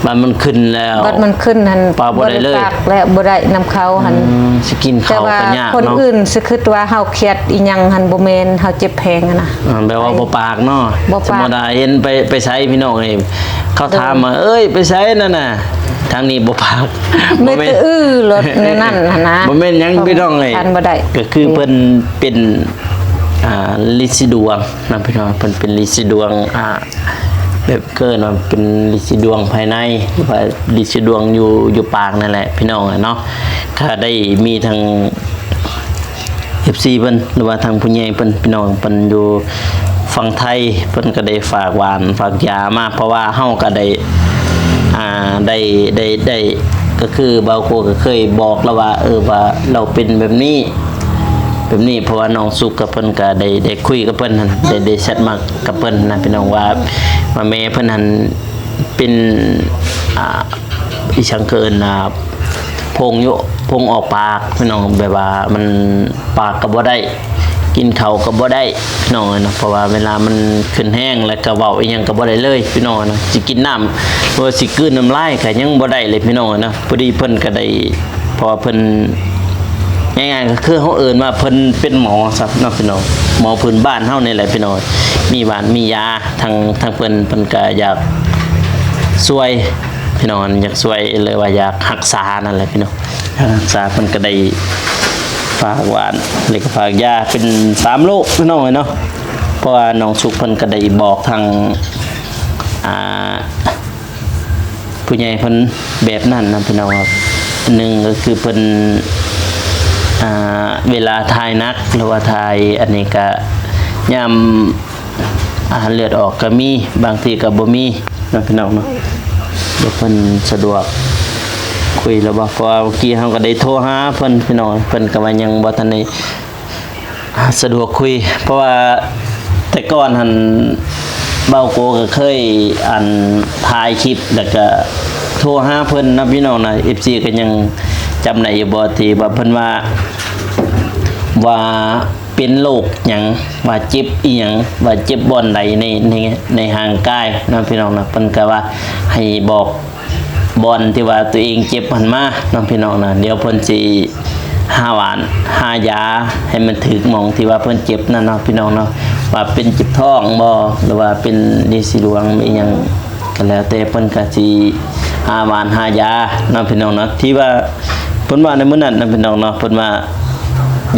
ອໍ ບັດມັນຂຶ້ນແລ້ວ ບັດມັນຂຶ້ນຫັ້ນ ປາກບໍ່ໄດ້ເລີຍ ບໍ່ໄດ້ປາກແລ້ວ ບໍ່ໄດ້ນຳເຂົາຫັ້ນ ອືມ ຊິກິນເຂົ້າກໍຍາກເນາະ ແຕ່ວ່າຄົນອື່ນຊິຄິດວ່າເຮົາຄຽດອີ່ຫຍັງຫັ້ນ ບໍ່ແມ່ນ ເຮົາເຈັບແຮງຫັ້ນນະ ອ່າ ແບບວ່າບໍ່ປາກເນາະ ບໍ່ປາກ ສົມມຸດວ່າເຫັນໄປ ໄປໃສພີ່ນ້ອງເອີຍ ເຂົາຖາມວ່າ ເອີຍ ໄປໃສນັ້ນນະ ທາງນີ້ບໍ່ປາກ ມີແຕ່ ບໍ່ແມ່ນ ອືລົດແນວນັ້ນຫັ້ນນະ ບໍ່ແມ່ນຫຍັງພີ່ນ້ອງເອີຍ ບໍ່ໄດ້ ກໍຄືເພິ່ນເປັນ ອ່າ ລິດສີດວງນະພີ່ນ້ອງ ເພິ່ນເປັນລິດສີດວງ ອ່າ ແບບເອີ້ນວ່າເປັນລິດສີດວງພາຍໃນ ຫຼືວ່າລິດສີດວງຢູ່ ຢູ່ປາກນັ້ນແຫຼະພີ່ນ້ອງເນາະ ກໍໄດ້ມີທັງ ເອັຟຊີ ເພິ່ນ ຫຼືວ່າທາງຜູ້ໃຫຍ່ເພິ່ນ ພີ່ນ້ອງເພິ່ນຢູ່ຝັ່ງໄທ ເພິ່ນກໍໄດ້ຝາກຫວານຝາກຢາມາ ເພາະວ່າເຮົາກໍໄດ້ ອ່າ ໄດ້ ໄດ້ ໄດ້ ກໍຄືບ່າວໂກກໍເຄີຍບອກລາວວ່າ ເອີ ວ່າລາວເປັນແບບນີ້ ແບບນີ້ ເພາະວ່ານ້ອງສຸກກັບເພິ່ນກໍໄດ້ ໄດ້ຄຸຍກັບເພິ່ນຫັ້ນ ໄດ້ ໄດ້ແຊັດມາກັບເພິ່ນນະພີ່ນ້ອງ ວ່າ ວ່າແມ່ເພິ່ນຫັ້ນເປັນ ອ່າ ອີ່ຫຍັງເອີ້ນ ອ່າ ຜົງຢູ່ ຜົງອອກປາກພີ່ນ້ອງ ແບບວ່າມັນ ປາກກໍບໍ່ໄດ້ ກິນເຂົ້າກໍບໍ່ໄດ້ພີ່ນ້ອງເອີຍເນາະ ເພາະວ່າເວລາມັນຂຶ້ນແຮງ ແລ້ວກໍເວົ້າອີ່ຫຍັງກໍບໍ່ໄດ້ເລີຍພີ່ນ້ອງເນາະ ຊິກິນນ້ຳ ຫຼືວ່າຊິກືນນ້ຳລາຍກໍຍັງບໍ່ໄດ້ເລີຍພີ່ນ້ອງເນາະ ພໍດີເພິ່ນກໍໄດ້ ເພາະວ່າເພິ່ນ ງ່າຍໆກໍຄືເຮົາເອີ້ນວ່າເພິ່ນເປັນໝໍຊະເນາະພີ່ນ້ອງ ໝໍພື້ນບ້ານເຮົານີ້ແຫຼະພີ່ນ້ອງ ມີຫວານມີຢາ ທາງ ທາງເພິ່ນ ເພິ່ນກໍຢາກຊ່ວຍພີ່ນ້ອງ ຢາກຊ່ວຍ ຫຼືວ່າຢາກຮັກສານັ້ນແຫຼະພີ່ນ້ອງ ຢາກຮັກສາ ເພິ່ນກໍໄດ້ຝາກຫວານ ແລ້ວກໍຝາກຢາເປັນສາມໂລພີ່ນ້ອງເອີຍເນາະ ເພາະວ່ານ້ອງສຸກເພິ່ນກໍໄດ້ບອກທາງ ອ່າ ຜູ້ໃຫຍ່ເພິ່ນແບບນັ້ນນະພີ່ນ້ອງ ອັນໜຶ່ງກໍຄືເພິ່ນ ອ່າ ເວລາຖ່າຍໜັກ ຫຼືວ່າຖ່າຍອັນນີ້ກະ ຍາມ ອ່າ ເລືອດອອກກໍມີ ບາງທີກໍບໍ່ມີເນາະພີ່ນ້ອງເນາະ ດຽວເພິ່ນສະດວກຄຸຍແລ້ວບໍ່ ເພາະວ່າເມື່ອກີ້ເຮົາກໍໄດ້ໂທຫາເພິ່ນພີ່ນ້ອງ ເພິ່ນກໍວ່າຍັງບໍ່ທັນໄດ້ ອ່າ ສະດວກຄຸຍ ເພາະວ່າແຕ່ກ່ອນຫັ້ນ ບ່າວໂກກໍເຄີຍ ອັນ ຖ່າຍຄລິບ ແລ້ວກໍໂທຫາເພິ່ນນະພີ່ນ້ອງນະ ເອັຟຊີ ກໍຍັງຈຳໄດ້ຢູ່ບໍ່ ທີ່ວ່າເພິ່ນວ່າ ວ່າເປັນໂລກຫຍັງ ວ່າເຈັບອີ່ຫຍັງ ວ່າເຈັບບ່ອນໃດໃນ ໃນ ໃນຮ່າງກາຍເນາະພີ່ນ້ອງເນາະ ເພິ່ນກໍວ່າໃຫ້ບອກ ບ່ອນທີ່ວ່າຕົວເອງເຈັບຫັ້ນມາເນາະພີ່ນ້ອງນະ ດຽວເພິ່ນຊິຫາຫວານຫາຢາໃຫ້ມັນຖືກໝ່ອງທີ່ວ່າເພິ່ນເຈັບນັ້ນເນາະພີ່ນ້ອງເນາະ ວ່າເປັນເຈັບທ້ອງບໍ່ ຫຼືວ່າເປັນລິດສີດວງອີ່ຫຍັງກໍແລ້ວແຕ່ ເພິ່ນກໍຊິຫາຫວານຫາຢາເນາະພີ່ນ້ອງເນາະ ທີ່ວ່າເພິ່ນວ່າໃນມື້ນັ້ນນະພີ່ນ້ອງເນາະ ເພິ່ນວ່າ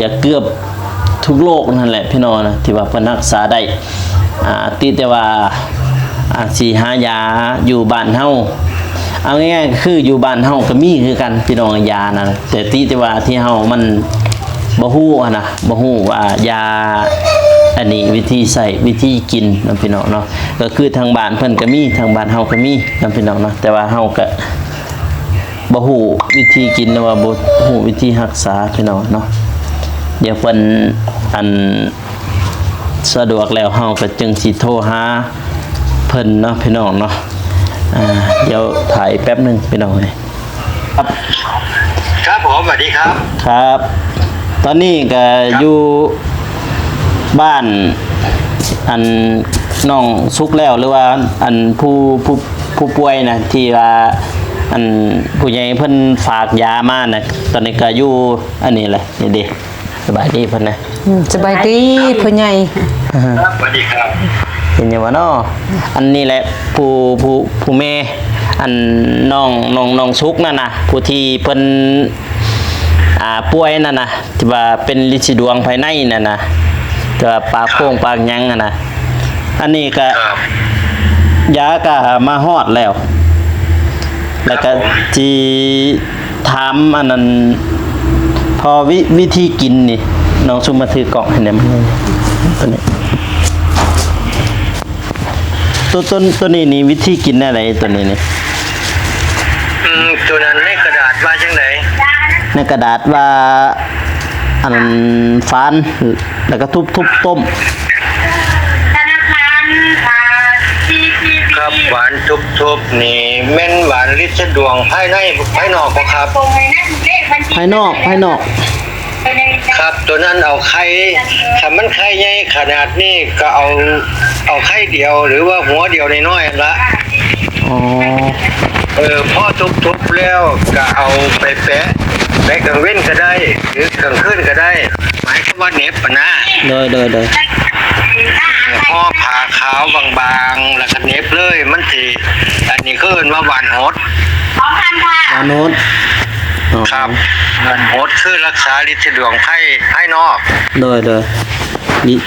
ຢາເກືອບ ທຸກໂລກນັ້ນແຫຼະພີ່ນ້ອງນະ ທີ່ວ່າເພິ່ນຮັກສາໄດ້ ອ່າ ຕິແຕ່ວ່າ ອ່າ ຊິຫາຢາຢູ່ບ້ານເຮົາ ເອົາງ່າຍໆ ກໍຄືຢູ່ບ້ານເຮົາກໍມີຄືກັນພີ່ນ້ອງ ຢານັ້ນ ແຕ່ຕິແຕ່ວ່າທີ່ເຮົາມັນບໍ່ຮູ້ຫັ້ນນະ ບໍ່ຮູ້ວ່າຢາອັນນີ້ວິທີໃຊ້ ວິທີກິນນະພີ່ນ້ອງເນາະ ກໍຄືທາງບ້ານເພິ່ນກໍມີ ທາງບ້ານເຮົາກໍມີນະພີ່ນ້ອງເນາະ ແຕ່ວ່າເຮົາກໍ ບໍ່ຮູ້ວິທີກິນ ຫຼືວ່າບໍ່ຮູ້ວິທີຮັກສາພີ່ນ້ອງເນາະ ດຽວເພິ່ນ ອັນ ສະດວກແລ້ວ ເຮົາກໍຈຶ່ງຊິໂທຫາເພິ່ນເນາະພີ່ນ້ອງເນາະ ອ່າ ດຽວຖ້າອີກແປັບໜຶ່ງພີ່ນ້ອງເອີຍ ຄັບ ຄັບຜົມ ສະຫວັດດີຄັບ ຄັບ ຕອນນີ້ກໍ ຢູ່ ບ້ານ ອັນ ນ້ອງສຸກແລ້ວ ຫຼືວ່າ ອັນ ຜູ້ ຜູ້ ຜູ້ປ່ວຍນະ ທີ່ວ່າ ອັນ ຜູ້ໃຫຍ່ເພິ່ນຝາກຢາມານະ ຕອນນີ້ກໍຢູ່ ອັນນີ້ແຫຼະ ນີ້ເດ້ ສະບາຍດີເພິ່ນນະ ອືມ ສະບາຍດີພໍ່ໃຫຍ່ ຄັບ ສະຫວັດດີຄັບ ເຫັນຢູ່ບໍ່ເນາະ ອັນນີ້ແຫຼະ ຜູ້ ຜູ້ ຜູ້ແມ່ ອັນ ນ້ອງ ນ້ອງ ນ້ອງສຸກນັ້ນນະ ຜູ້ທີ່ເພິ່ນ ອ່າ ປ່ວຍນັ້ນນະ ທີ່ວ່າເປັນລິດສີດວງພາຍໃນນັ້ນນະ ທີ່ວ່າປາກໂປ່ງປາກຫຍັງຫັ້ນນະ ອັນນີ້ກະ ຢາກະມາຮອດແລ້ວ ແລ້ວກະ ຊິຖາມອັນນັ້ນ ພໍວິ ວິທີກິນນີ້ ນ້ອງສຸມາຖືກ້ອງໃຫ້ແດ່ ໂຕນີ້ ໂຕ ໂຕ ໂຕນີ້ນີ້ ວິທີກິນແນວໃດ ໂຕນີ້ນີ້? ອືມ ໂຕນັ້ນໃນກະດາດວ່າຈັ່ງໃດ? ໃນກະດາດວ່າ ອັນ ຝານ ແລ້ວກໍທຸບໆ ຕົ້ມ. ທະນາຄານ ອ່າ ຊີຊີບີ ຄັບ ຫວານທຸບໆ ນີ້ແມ່ນຫວານລິດສະດວງພາຍໃນ ພາຍນອກບໍ່ຄັບ? ພາຍນອກ ພາຍນອກ. ຄັບ ໂຕນັ້ນເອົາໄຂ່ ຖ້າມັນໄຂ່ໃຫຍ່ຂະໜາດນີ້ກໍເອົາ ເອົາໄຂ່ດຽວ ຫຼືວ່າຫົວດຽວນ້ອຍໆ ຫັ້ນລະ. ອໍ ເອີ ພໍທຸບໆແລ້ວກະເອົາໄປແປະ ແປະກາງເວັນກະໄດ້ ຫຼືກາງຄືນກະໄດ້ ໝາຍຄວາມວ່າເໜັບຫັ້ນນະ. ໂດຍ ໂດຍ ໂດຍ. ຫໍ່ຜ້າຂາວບາງໆ ແລ້ວກະເໜັບເລີຍ ມັນຊິ ອັນນີ້ເຂົາເອີ້ນວ່າຫວ່ານຫົດ. ຫວ່ານຫົດ. ອໍ ຄັບ ຫວ່ານຫົດຄືລັກສາລິດສະດວງໄພ ພາຍນອກ. ໂດຍ ໂດຍ. ນີ້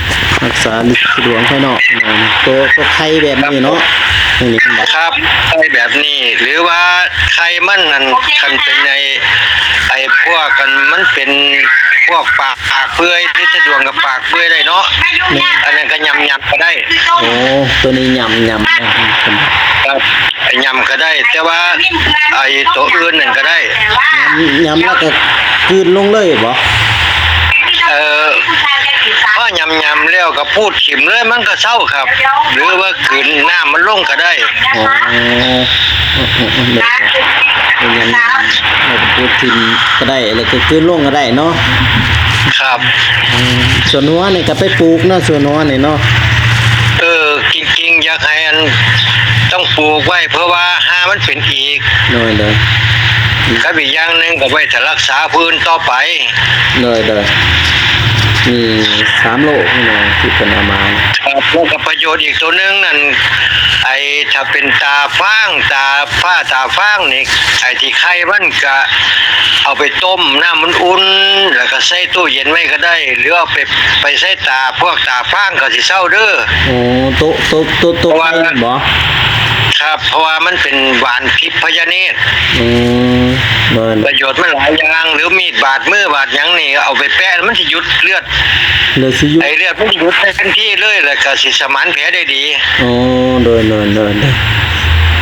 ລັກສາລິດສະດວງພາຍນອກພີ່ນ້ອງ ໂຕ ໂຕໄຂ່ແບບນີ້ເນາະ. ນີ້ ນີ້ເຫັນບໍ່? ຄັບ ໄຂ່ແບບນີ້ ຫຼືວ່າໄຂ່ມັນນັ້ນ ຄັນເປັນໄອ້ ໄອ້ພວກອັນມັນເປັນພວກປາກເປື່ອຍ ລິດສະດວງກັບປາກເປື່ອຍໄດ້ເນາະ. ແມ່ນ. ອັນນັ້ນກະຫຍ້ຳໆກະໄດ້. ໂອ້ ໂຕນີ້ຫຍ້ຳໆ ຫຍ້ຳ ຄັບ ຫຍ້ຳກະໄດ້ ແຕ່ວ່າໄອ້ໂຕອື່ນນັ້ນກະໄດ້. ຫຍ້ຳ ຫຍ້ຳແລ້ວກະກືນລົງເລີຍບໍ່? ເອີ ພໍຫຍ້ຳໆແລ້ວກະພູດຖິ້ມເລີຍ ມັນກະເຊົາຄັບ ຫຼືວ່າກືນນ້ຳມັນລົງກະໄດ້. ອໍ ເອີ ເອີ ເອີ ໂດຍ ໂດຍ. ເປັນຫຍັງ ເຮົາກະປູກຖິ້ມກະໄດ້ ແລ້ວກະກືນລົງກະໄດ້ເນາະ. ຄັບ. ອືມ ສ່ວນຫົວນີ້ກະໄປປູກເນາະ ສ່ວນຫົວນີ້ເນາະ. ເອີ ຈິງໆ ຢາກໃຫ້ອັນ ຕ້ອງປູກໄວ້ ເພື່ອວ່າຫາມັນເປັນອີກ. ໂດຍ ໂດຍ. ກັບອີກຢ່າງໜຶ່ງກະໄວ້ຖ້າລັກສາຜູ້ອື່ນຕໍ່ໄປ. ໂດຍ ໂດຍ. ມີສາມໂລກນີ້ນະ ທີ່ເພິ່ນເອົາມາ. ຄັບ ແລ້ວກະປະໂຫຍດອີກໂຕໜຶ່ງນັ້ນ ໄອ້ ຖ້າເປັນຕາຟາງ ຕາຟ້າຕາຟາງນີ້ ໄອ້ທີ່ໄຂ່ມັນກະເອົາໄປຕົ້ມນ້ຳອຸ່ນໆ ແລ້ວກະໃສ່ຕູ້ເຢັນໄວ້ກະໄດ້ ຫຼືເອົາໄປ ໄປໃສ່ຕາ ພວກຕາຟາງກະຊິເຊົາເດີ. ໂອ້ ໂຕ ໂຕ ໂຕ ໂຕໄຂ່ແມ່ນບໍ່? ຄັບ ເພາະວ່າມັນເປັນຫວ່ານພິດພະຍາເນດ. ອືມ ໂດຍ ໂດຍ. ປະໂຫຍດມັນຫຼາຍຢ່າງ ຫຼືມີດບາດມືບາດຫຍັງນີ້ ເອົາໄປແປະ ມັນຊິຢຸດເລືອດ ເລືອດຊິຢຸດ ໄອ້ເລືອດມັນຊິຢຸດໄດ້ທັນທີເລີຍ ແລ້ວກະຊິສະໝານແຜໄດ້ດີ. ໂອ້ ໂດຍ ໂດຍ ໂດຍ ໂດຍ.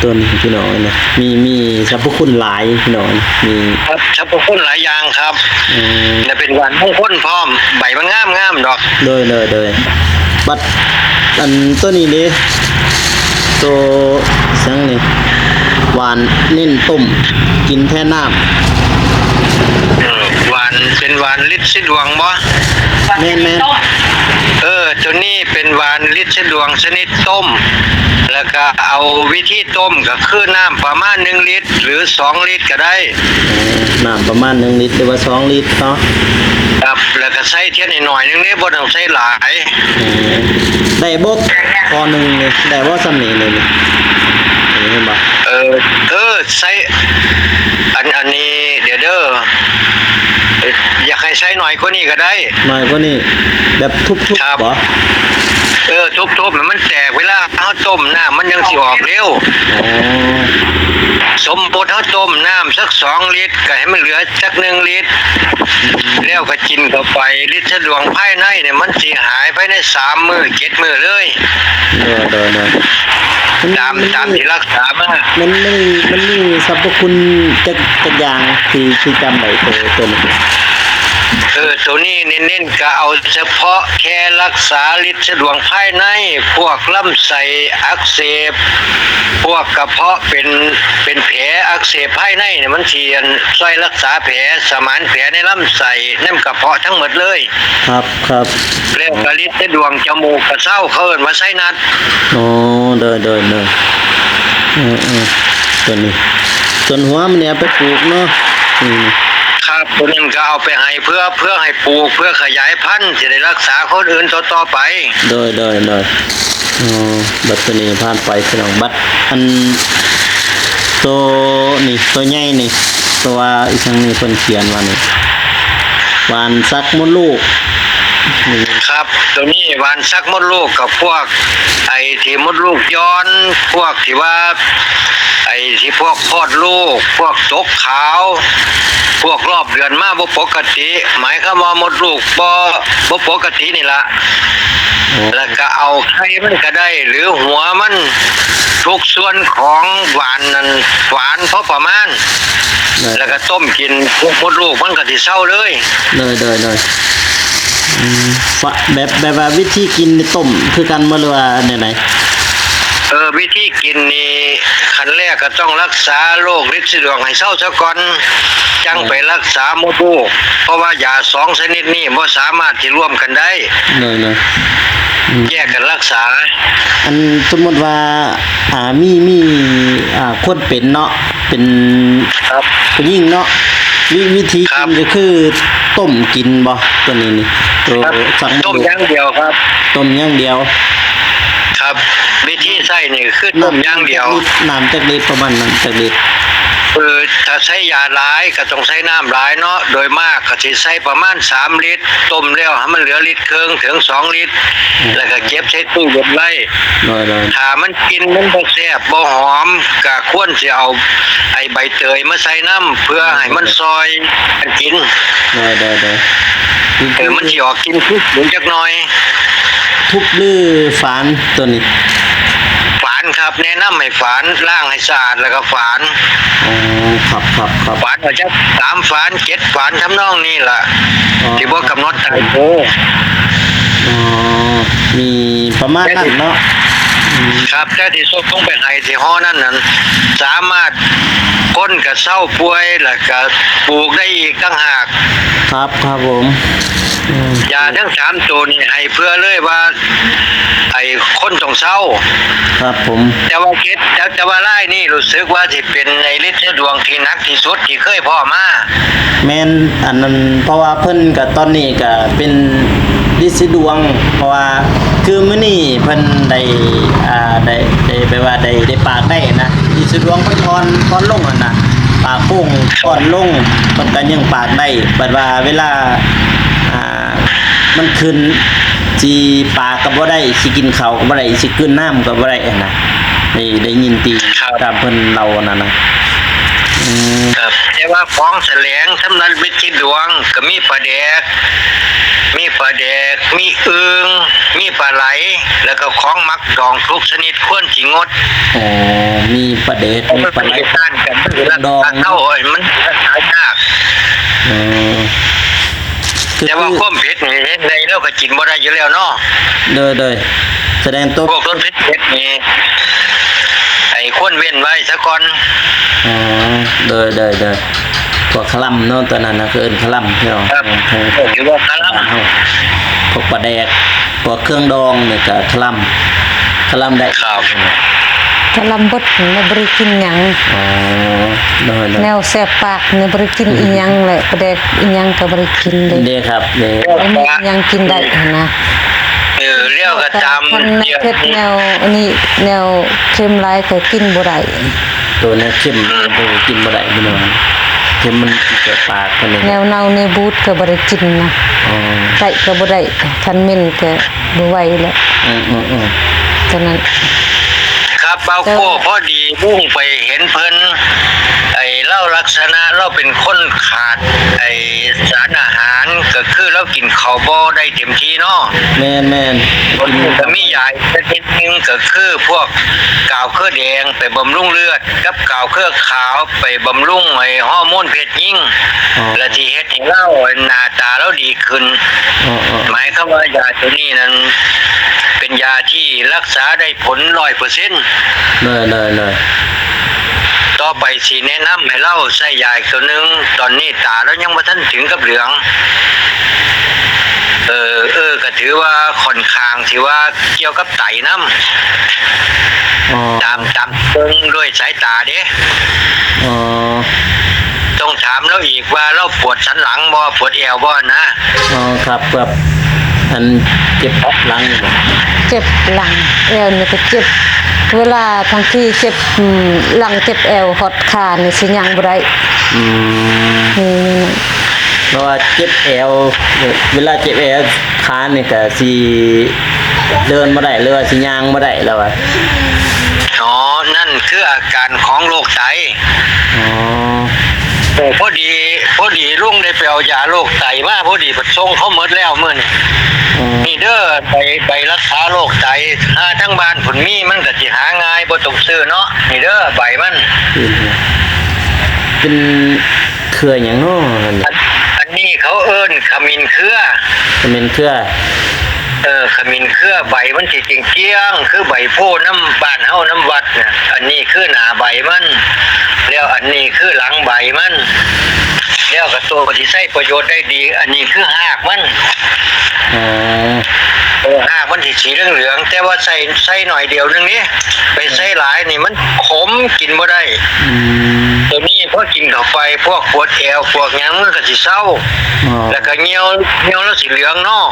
ໂຕນີ້ພີ່ນ້ອງເອີຍ ມີ ມີສັບພະຄຸນຫຼາຍພີ່ນ້ອງ ມີ ຄັບ ສັບພະຄຸນຫຼາຍຢ່າງຄັບ. ອືມ ແລະເປັນຫວ່ານມຸງຄຸນພ້ອມ ໃບມັນງາມໆດອກ. ໂດຍ ໂດຍ ໂດຍ. ບັດອັນໂຕນີ້ເດ ໂຕຫຍັງນີ້ ຫວ່ານເນັ້ນຕົ້ມກິນແທນນ້ຳ. ເອີ ຫວ່ານ ເປັນຫວ່ານລິດສະດວງບໍ່? ແມ່ນໆ. ເອີ ໂຕນີ້ເປັນຫວ່ານລິດສະດວງຊະນິດຕົ້ມ ແລ້ວກະເອົາວິທີຕົ້ມກະຄືນ້ຳປະມານໜຶ່ງລິດ ຫຼືສອງລິດກະໄດ້. ໂອ້ ນ້ຳປະມານໜຶ່ງລິດ ຫຼືວ່າສອງລິດເນາະ. ຄັບ ແລ້ວກະໃສ່ທຽນໜ້ອຍໆໜຶ່ງເດ້ ບໍ່ຕ້ອງໃສ່ຫຼາຍ. ເອີ ໄດ້ບໍ່? ຂໍ້ໜຶ່ງນີ້ ໄດ້ບໍ່ຊ່ຳນີ້ ນີ້ ນີ້ ເຫັນບໍ່? ເອີ ເອີ ໃສ່ ອັນ ອັນນີ້ ດຽວເດີ ຢາກໃຫ້ໃສ່ໜ້ອຍກວ່ານີ້ກະໄດ້. ໜ້ອຍກວ່ານີ້ ແບບທຸບໆ ຄັບ ບໍ່? ເອີ ທຸບໆ ໃຫ້ມັນແຕກ ເວລາເຮົາຕົ້ມນ້ຳມັນຈັ່ງຊິອອກເລັວ. ອໍ ສົມມຸດເຮົາຕົ້ມນ້ຳສັກສອງລິດ ກະໃຫ້ມັນເຫຼືອຈັກໜຶ່ງລິດ ແລ້ວກະກິນເຂົ້າໄປ ລິດສະດວງພາຍໃນນີ້ມັນຊິຫາຍພາຍໃນສາມມື້ເຈັດມື້ເລີຍ. ໂດຍ ໂດຍ ໂດຍ. ຕາມ ຕາມທີ່ລັກສາມາ ມັນມີ ມັນມີສັບພະຄຸນຈັກ ຈັກຢ່າງທີ່ ທີ່ຈຳໄດ້ໂຕ ໂຕນີ້? ເອີ ໂຕນີ້ເນັ້ນໆ ກະເອົາສະເພາະແຄ່ລັກສາລິດສະດວງພາຍໃນ ພວກລຳໄສ້ອັກເສບ ພວກກະເພາະເປັນ ເປັນແຜອັກເສບພາຍໃນນີ້ ມັນຊິອັນ ຊ່ວຍລັກສາແຜ ສະໝານແຜໃນລຳໄສ້ ໃນກະເພາະທັງໝົດເລີຍ. ຄັບ ຄັບ. ແລ້ວກະລິດສະດວງຈະມູກກະເຊົາ ເຂົາເອີ້ນວ່າໄຊນັດ. ອໍ ໂດຍ ໂດຍ ໂດຍ. ເອີ ເອີ ໂຕນີ້ ສ່ວນຫົວມັນນີ້ເອົາໄປປູກເນາະ. ອືມ ຄັບ ໂຕນັ້ນກະເອົາໄປໃຫ້ເພື່ອ ເພື່ອໃຫ້ປູກ ເພື່ອຂະຫຍາຍພັນ ຊິໄດ້ລັກສາຄົນອື່ນຕໍ່ໆໄປ. ໂດຍ ໂດຍ ໂດຍ. ອໍ ບັດໂຕນີ້ຜ່ານໄປພີ່ນ້ອງ ບັດອັນໂຕນີ້ ໂຕໃຫຍ່ນີ້ ໂຕວ່າອີ່ຫຍັງນີ້ ເພິ່ນຂຽນວ່ານີ້ ຫວ່ານສັກມົດລູກ. ນີ້ ຄັບ ໂຕນີ້ຫວ່ານສັກມົດລູກ ກະພວກໄອ້ທີ່ມົດລູກຍ້ອນ ພວກທີ່ວ່າ ໄອ້ທີ່ພວກຄອດລູກ ພວກຕົກຂາວ ພວກລອບເດືອນມາບໍ່ປົກກະຕິ ໝາຍຄວາມວ່າມົດລູກບໍ່ ບໍ່ປົກກະຕິນີ້ລະ. ອໍ ແລ້ວກະເອົາໄຂ່ມັນກະໄດ້ ຫຼືຫົວມັນ ທຸກສ່ວນຂອງຫວ່ານນັ້ນ ຫວ່ານພໍປະມານ ໂດຍ ແລ້ວກະຕົ້ມກິນ ມົດລູກມັນກະຊິເຊົາເລີຍ. ໂດຍ ໂດຍ ໂດຍ. ອືມ ແບບ ແບບວ່າວິທີກິນນີ້ຕົ້ມຄືກັນບໍ່ ຫຼືວ່າແນວໃດ? ເອີ ວິທີກິນນີ້ ຂັ້ນແລກກະຕ້ອງລັກສາໂລກລິດສະດວງໃຫ້ເຊົາຊະກ່ອນ ຈັ່ງໄປລັກສາມົດລູກ ເພາະວ່າຢາສອງຊະນິດນີ້ບໍ່ສາມາດທີ່ລວມກັນໄດ້. ໂດຍ ໂດຍ. ອືມ ແຍກກັນລັກສາ. ອັນສົມມຸດວ່າ ອ່າ ມີ ມີ ອ່າ ຄົນເປັນເນາະ ເປັນ ຄັບ ຜູ້ຍິງເນາະ ວິ ວິທີ ຄັບ ກິນກໍຄືຕົ້ມກິນບໍ່? ຕົວນີ້ນີ້ ຕົວ ຄັບ ສັກມົດລູກ ຕົ້ມຢ່າງດຽວຄັບ ຕົ້ມຢ່າງດຽວ. ຄັບ ວິທີໃຊ້ນີ້ຄືຕົ້ມຢ່າງດຽວ. ນ້ຳຈັກລິດ? ນ້ຳຈັກລິດ? ປະມານນັ້ນຈັກລິດ? ເອີ ຖ້າໃຊ້ຢາຫຼາຍກໍຕ້ອງໃຊ້ນ້ຳຫຼາຍເນາະ ໂດຍມາກກໍຊິໃຊ້ປະມານສາມລິດ ຕົ້ມແລ້ວໃຫ້ມັນເຫຼືອລິດເຄິ່ງເຖິງສອງລິດ ອືມ ແລ້ວກໍເກັບໃສ່ຕູ້ເຢັນໄວ້. ໂດຍໆ ຖ້າມັນກິ່ນມັນບໍ່ແຊບບໍ່ຫອມ ກໍຄວນຊິເອົາໄອ້ໃບເຕີຍມາໃສ່ນຳ ເພື່ອໃຫ້ມັນ ໂດຍໆ ຊ່ອຍກັນກິນ. ໂດຍໆໆ ເອີ ມັນຊິອອກກິ່ນຄືສູງຈັກໜ້ອຍ. ທຸບຫຼືຝານຕົວນີ້? ຝານຄັບ ແນະນຳໃຫ້ຝານ ລ້າງໃຫ້ສະອາດແລ້ວກໍຝານ. ອໍ ຄັບໆໆ ຝານ ອາດຈະສາມຝານ ເຈັດຝານ ທຳນອງນີ້ລະ ອໍ ທີ່ບໍ່ກຳນົດຕາຍໂຕ. ອໍ ມີປະມານນັ້ນເນາະ. ອືມ ຄັບ ແຕ່ທີ່ສົ່ງໄປໃຫ້ທີ່ຫໍນັ້ນນັ້ນ ສາມາດຄົນກະເຊົາປ່ວຍ ແລ້ວກະປູກໄດ້ອີກຕ່າງຫາກ. ຄັບ ຄັບຜົມ. ອືມ ຢາທັງສາມໂຕນີ້ໃຫ້ເພື່ອເລີຍວ່າ ໄອ້ຄົນຕ້ອງເຊົາ. ຄັບຜົມ. ແຕ່ວ່າເຂດ ແຕ່ ແຕ່ວ່າລາຍນີ້ຮູ້ສຶກວ່າຊິເປັນໄອ້ລິດສີດວງທີ່ໜັກທີ່ສຸດທີ່ເຄີຍພໍ້ມາ. ແມ່ນ ອັນນັ້ນ ເພາະວ່າເພິ່ນກະ ຕອນນີ້ກະເປັນລິດສີດວງ ເພາະວ່າຄືມື້ນີ້ເພິ່ນໄດ້ ອ່າ ໄດ້ ໄດ້ແບບວ່າໄດ້ ໄດ້ປາກໄດ້ນະ ລິດສີດວງເພິ່ນອ່ອນ ອ່ອນລົງຫັ້ນນະ ປາກໂປ່ງອ່ອນລົງ ເພິ່ນກະຍັງປາກໄດ້ ບັດວ່າເວລາ ອ່າ ມັນຂຶ້ນ ຊິປາກກໍບໍ່ໄດ້ ຊິກິນເຂົ້າກໍບໍ່ໄດ້ ຊິກືນນ້ຳກໍບໍ່ໄດ້ຫັ້ນນະ. ໄດ້ ໄດ້ຍິນທີ່ ຄັບ ຕາມເພິ່ນເລົ່ານັ້ນນະ. ອືມ ຄັບ ແຕ່ວ່າຂອງສະແຫຼງສຳລັບລິດສີດວງກໍມີປາແດກ ມີປາແດກ ມີອຶ່ງ ມີປາໄຫຼ ແລ້ວກໍຂອງໝັກດອງທຸກຊະນິດຄວນຊິງົດ. ອໍ ມີປາແດກ ມີປາໄຫຼ ເຄື່ອງດອງເນາະ. ເຮົາ ມັນຫາຍາກ. ເອີ ແຕ່ວ່າຄວາມເຜັດນີ້ເຮັດໃດເຮົາກໍກິນບໍ່ໄດ້ຢູ່ແລ້ວເນາະ. ໂດຍໆ ສະແດງຕົວ ພວກລົດເຜັດໆນີ້ ໃຫ້ຄວນເວັ້ນໄວ້ຊະກ່ອນ. ອໍ ໂດຍໆໆ ພວກຄະລຳເນາະ ຕອນນັ້ນນະ ເອີ້ນຄະລຳເນາະ. ຄັບ ເອີ້ນຢູ່ວ່າຄະລຳ ບ້ານເຮົາ ພວກປາແດກ ພວກເຄື່ອງດອງນີ້ກະຄະລຳ ຄະລຳໄດ້. ຄັບ ຄະລຳເບິດ ແລ້ວບໍ່ໄດ້ກິນຫຍັງ. ອໍ ໂດຍໆ ແນວແສບປາກນີ້ບໍ່ໄດ້ກິນອີ່ຫຍັງແຫຼະ ປາແດກອີ່ຫຍັງກໍບໍ່ໄດ້ກິນເດ້. ເດ້ຄັບ ເດ້ ບໍ່ມີອີ່ຫຍັງກິນໄດ້ຫັ້ນນະ. ເອີ ແລ້ວກໍຕາມ ຄັນແນວເຜັດແນວອັນນີ້ ແນວເຄັມຫຼາຍກໍກິນບໍ່ໄດ້. ໂຕແນວເຄັມນີ້ບໍ່ກິນບໍ່ໄດ້ພີ່ນ້ອງ ເຄັມມັນແສບປາກ. ແນວເນົ່າແນວບູດກໍບໍ່ໄດ້ກິນນະ. ອໍ ໄດ້ກໍບໍ່ໄດ້ ຄັນເໝັນກໍບໍ່ໄຫວແລ້ວ. ອືມໆໆ ເທົ່ານັ້ນ. ຄັບ ບ່າວໂກ້ ແຕ່ວ່າ ພໍດີລຸງໄປເຫັນເພິ່ນ ໄອ້ລາວລັກສະນະລາວເປັນຄົນຂາດໄອ້ສານອາຫານ ກໍຄືລາວກິນເຂົ້າບໍ່ໄດ້ເຕັມທີ່ເນາະ. ແມ່ນໆ ກໍມີຢາອີກຊະນິດໜຶ່ງ ກໍຄືພວກກາວເຄືອແດງໄປບຳລຸງເລືອດ ກັບກາວເຄືອຂາວໄປບຳລຸງໄອ້ຮໍໂມນເພດຍິງ ອໍ ແລະ ທີ່ເຮັດໃຫ້ລາວ ໜ້າຕາລາວດີຂຶ້ນ. ອໍໆ ໝາຍຄວາມວ່າຢາໂຕນີ້ນັ້ນ ເປັນຢາທີ່ລັກສາໄດ້ຜົນຮ້ອຍເປີເຊັນ. ໂດຍໆໆ ຕໍ່ໄປຊິແນະນຳໃຫ້ລາວໃຊ້ຢາອີກໂຕໜຶ່ງ. ຕອນນີ້ຕາລາວຍັງບໍ່ທັນເຖິງກັບເຫຼືອງ. ເອີ ເອີ ກໍຖືວ່າຂ້ອນຂ້າງຊິວ່າ ກ່ຽວກັບໄຕນຳ. ອໍ ຕາມ ຕາມເບິ່ງດ້ວຍສາຍຕາເດ້. ອໍ ຕ້ອງຖາມລາວອີກວ່າລາວປວດສັນຫຼັງບໍ່ ປວດແອວບໍ່ນະ. ອໍ ຄັບ ແບບ ອັນ ເຈັບຫຼັງນີ້ບໍ່? ເຈັບຫຼັງ ແອວນີ້ກໍເຈັບ ເວລາບາງທີເຈັບ ອືມ ຫຼັງເຈັບແອວ ຮອດຂານີ້ຊິຍ່າງບໍ່ໄດ້. ອືມ ນີ້ ນີ້ ນີ້ ເພາະວ່າເຈັບແອວ ເວລາເຈັບແອວ ຂານີ້ກະຊິເດີນບໍ່ໄດ້ ຫຼືວ່າຊິຍ່າງບໍ່ໄດ້ແລ້ວວ່າ. ອໍ ນັ້ນຄືອາການຂອງໂລກໄຕ. ອໍ ເອີ ພໍດີ ພໍດີລຸງໄດ້ໄປເອົາຢາໂລກໄຕມາ ພໍດີເພິ່ນສົ່ງເຂົາໝົດແລ້ວມື້ນີ້. ອໍ ນີ້ເດີ ໃບ ໃບລັກສາໂລກໄຕ ຫາທາງບ້ານພຸ້ນມີ ມັນກະຊິຫາງ່າຍ ບໍ່ຕ້ອງຊື້ເນາະ. ນີ້ເດີ ໃບມັນ. ເປັນ ເຄືອຫຍັງເນາະອັນນີ້? ອັນ ອັນນີ້ເຂົາເອີ້ນຂະມິນເຄືອ. ຂະມິນເຄືອ. ເອີ ຂະມິນເຄືອ ໃບມັນຊິຈຽງໆ ຄືໃບໂພນຳບ້ານເຮົານຳວັດນະ. ອັນນີ້ຄືໜ້າໃບມັນ ແລ້ວອັນນີ້ຄືຫຼັງໃບມັນ ແລ້ວກໍໂຕທີ່ໃຊ້ປະໂຫຍດໄດ້ດີ ອັນນີ້ຄືຮາກມັນ. ອໍ ເອີ ຮາກມັນຊິສີເຫຼືອງໆ ແຕ່ວ່າໃສ່ ໃສ່ໜ້ອຍດຽວໜຶ່ງນີ້ ໄປໃສ່ຫຼາຍນີ້ມັນຂົມ ກິນບໍ່ໄດ້. ອືມ ໂຕນີ້ພໍກິນເຂົ້າໄປ ພວກປວດແອວ ພວກຫຍັງມັນກໍຊິເຊົາ. ອໍ ແລ້ວກໍຍ່ຽວ ຍ່ຽວລາວຊິເຫຼືອງເນາະ.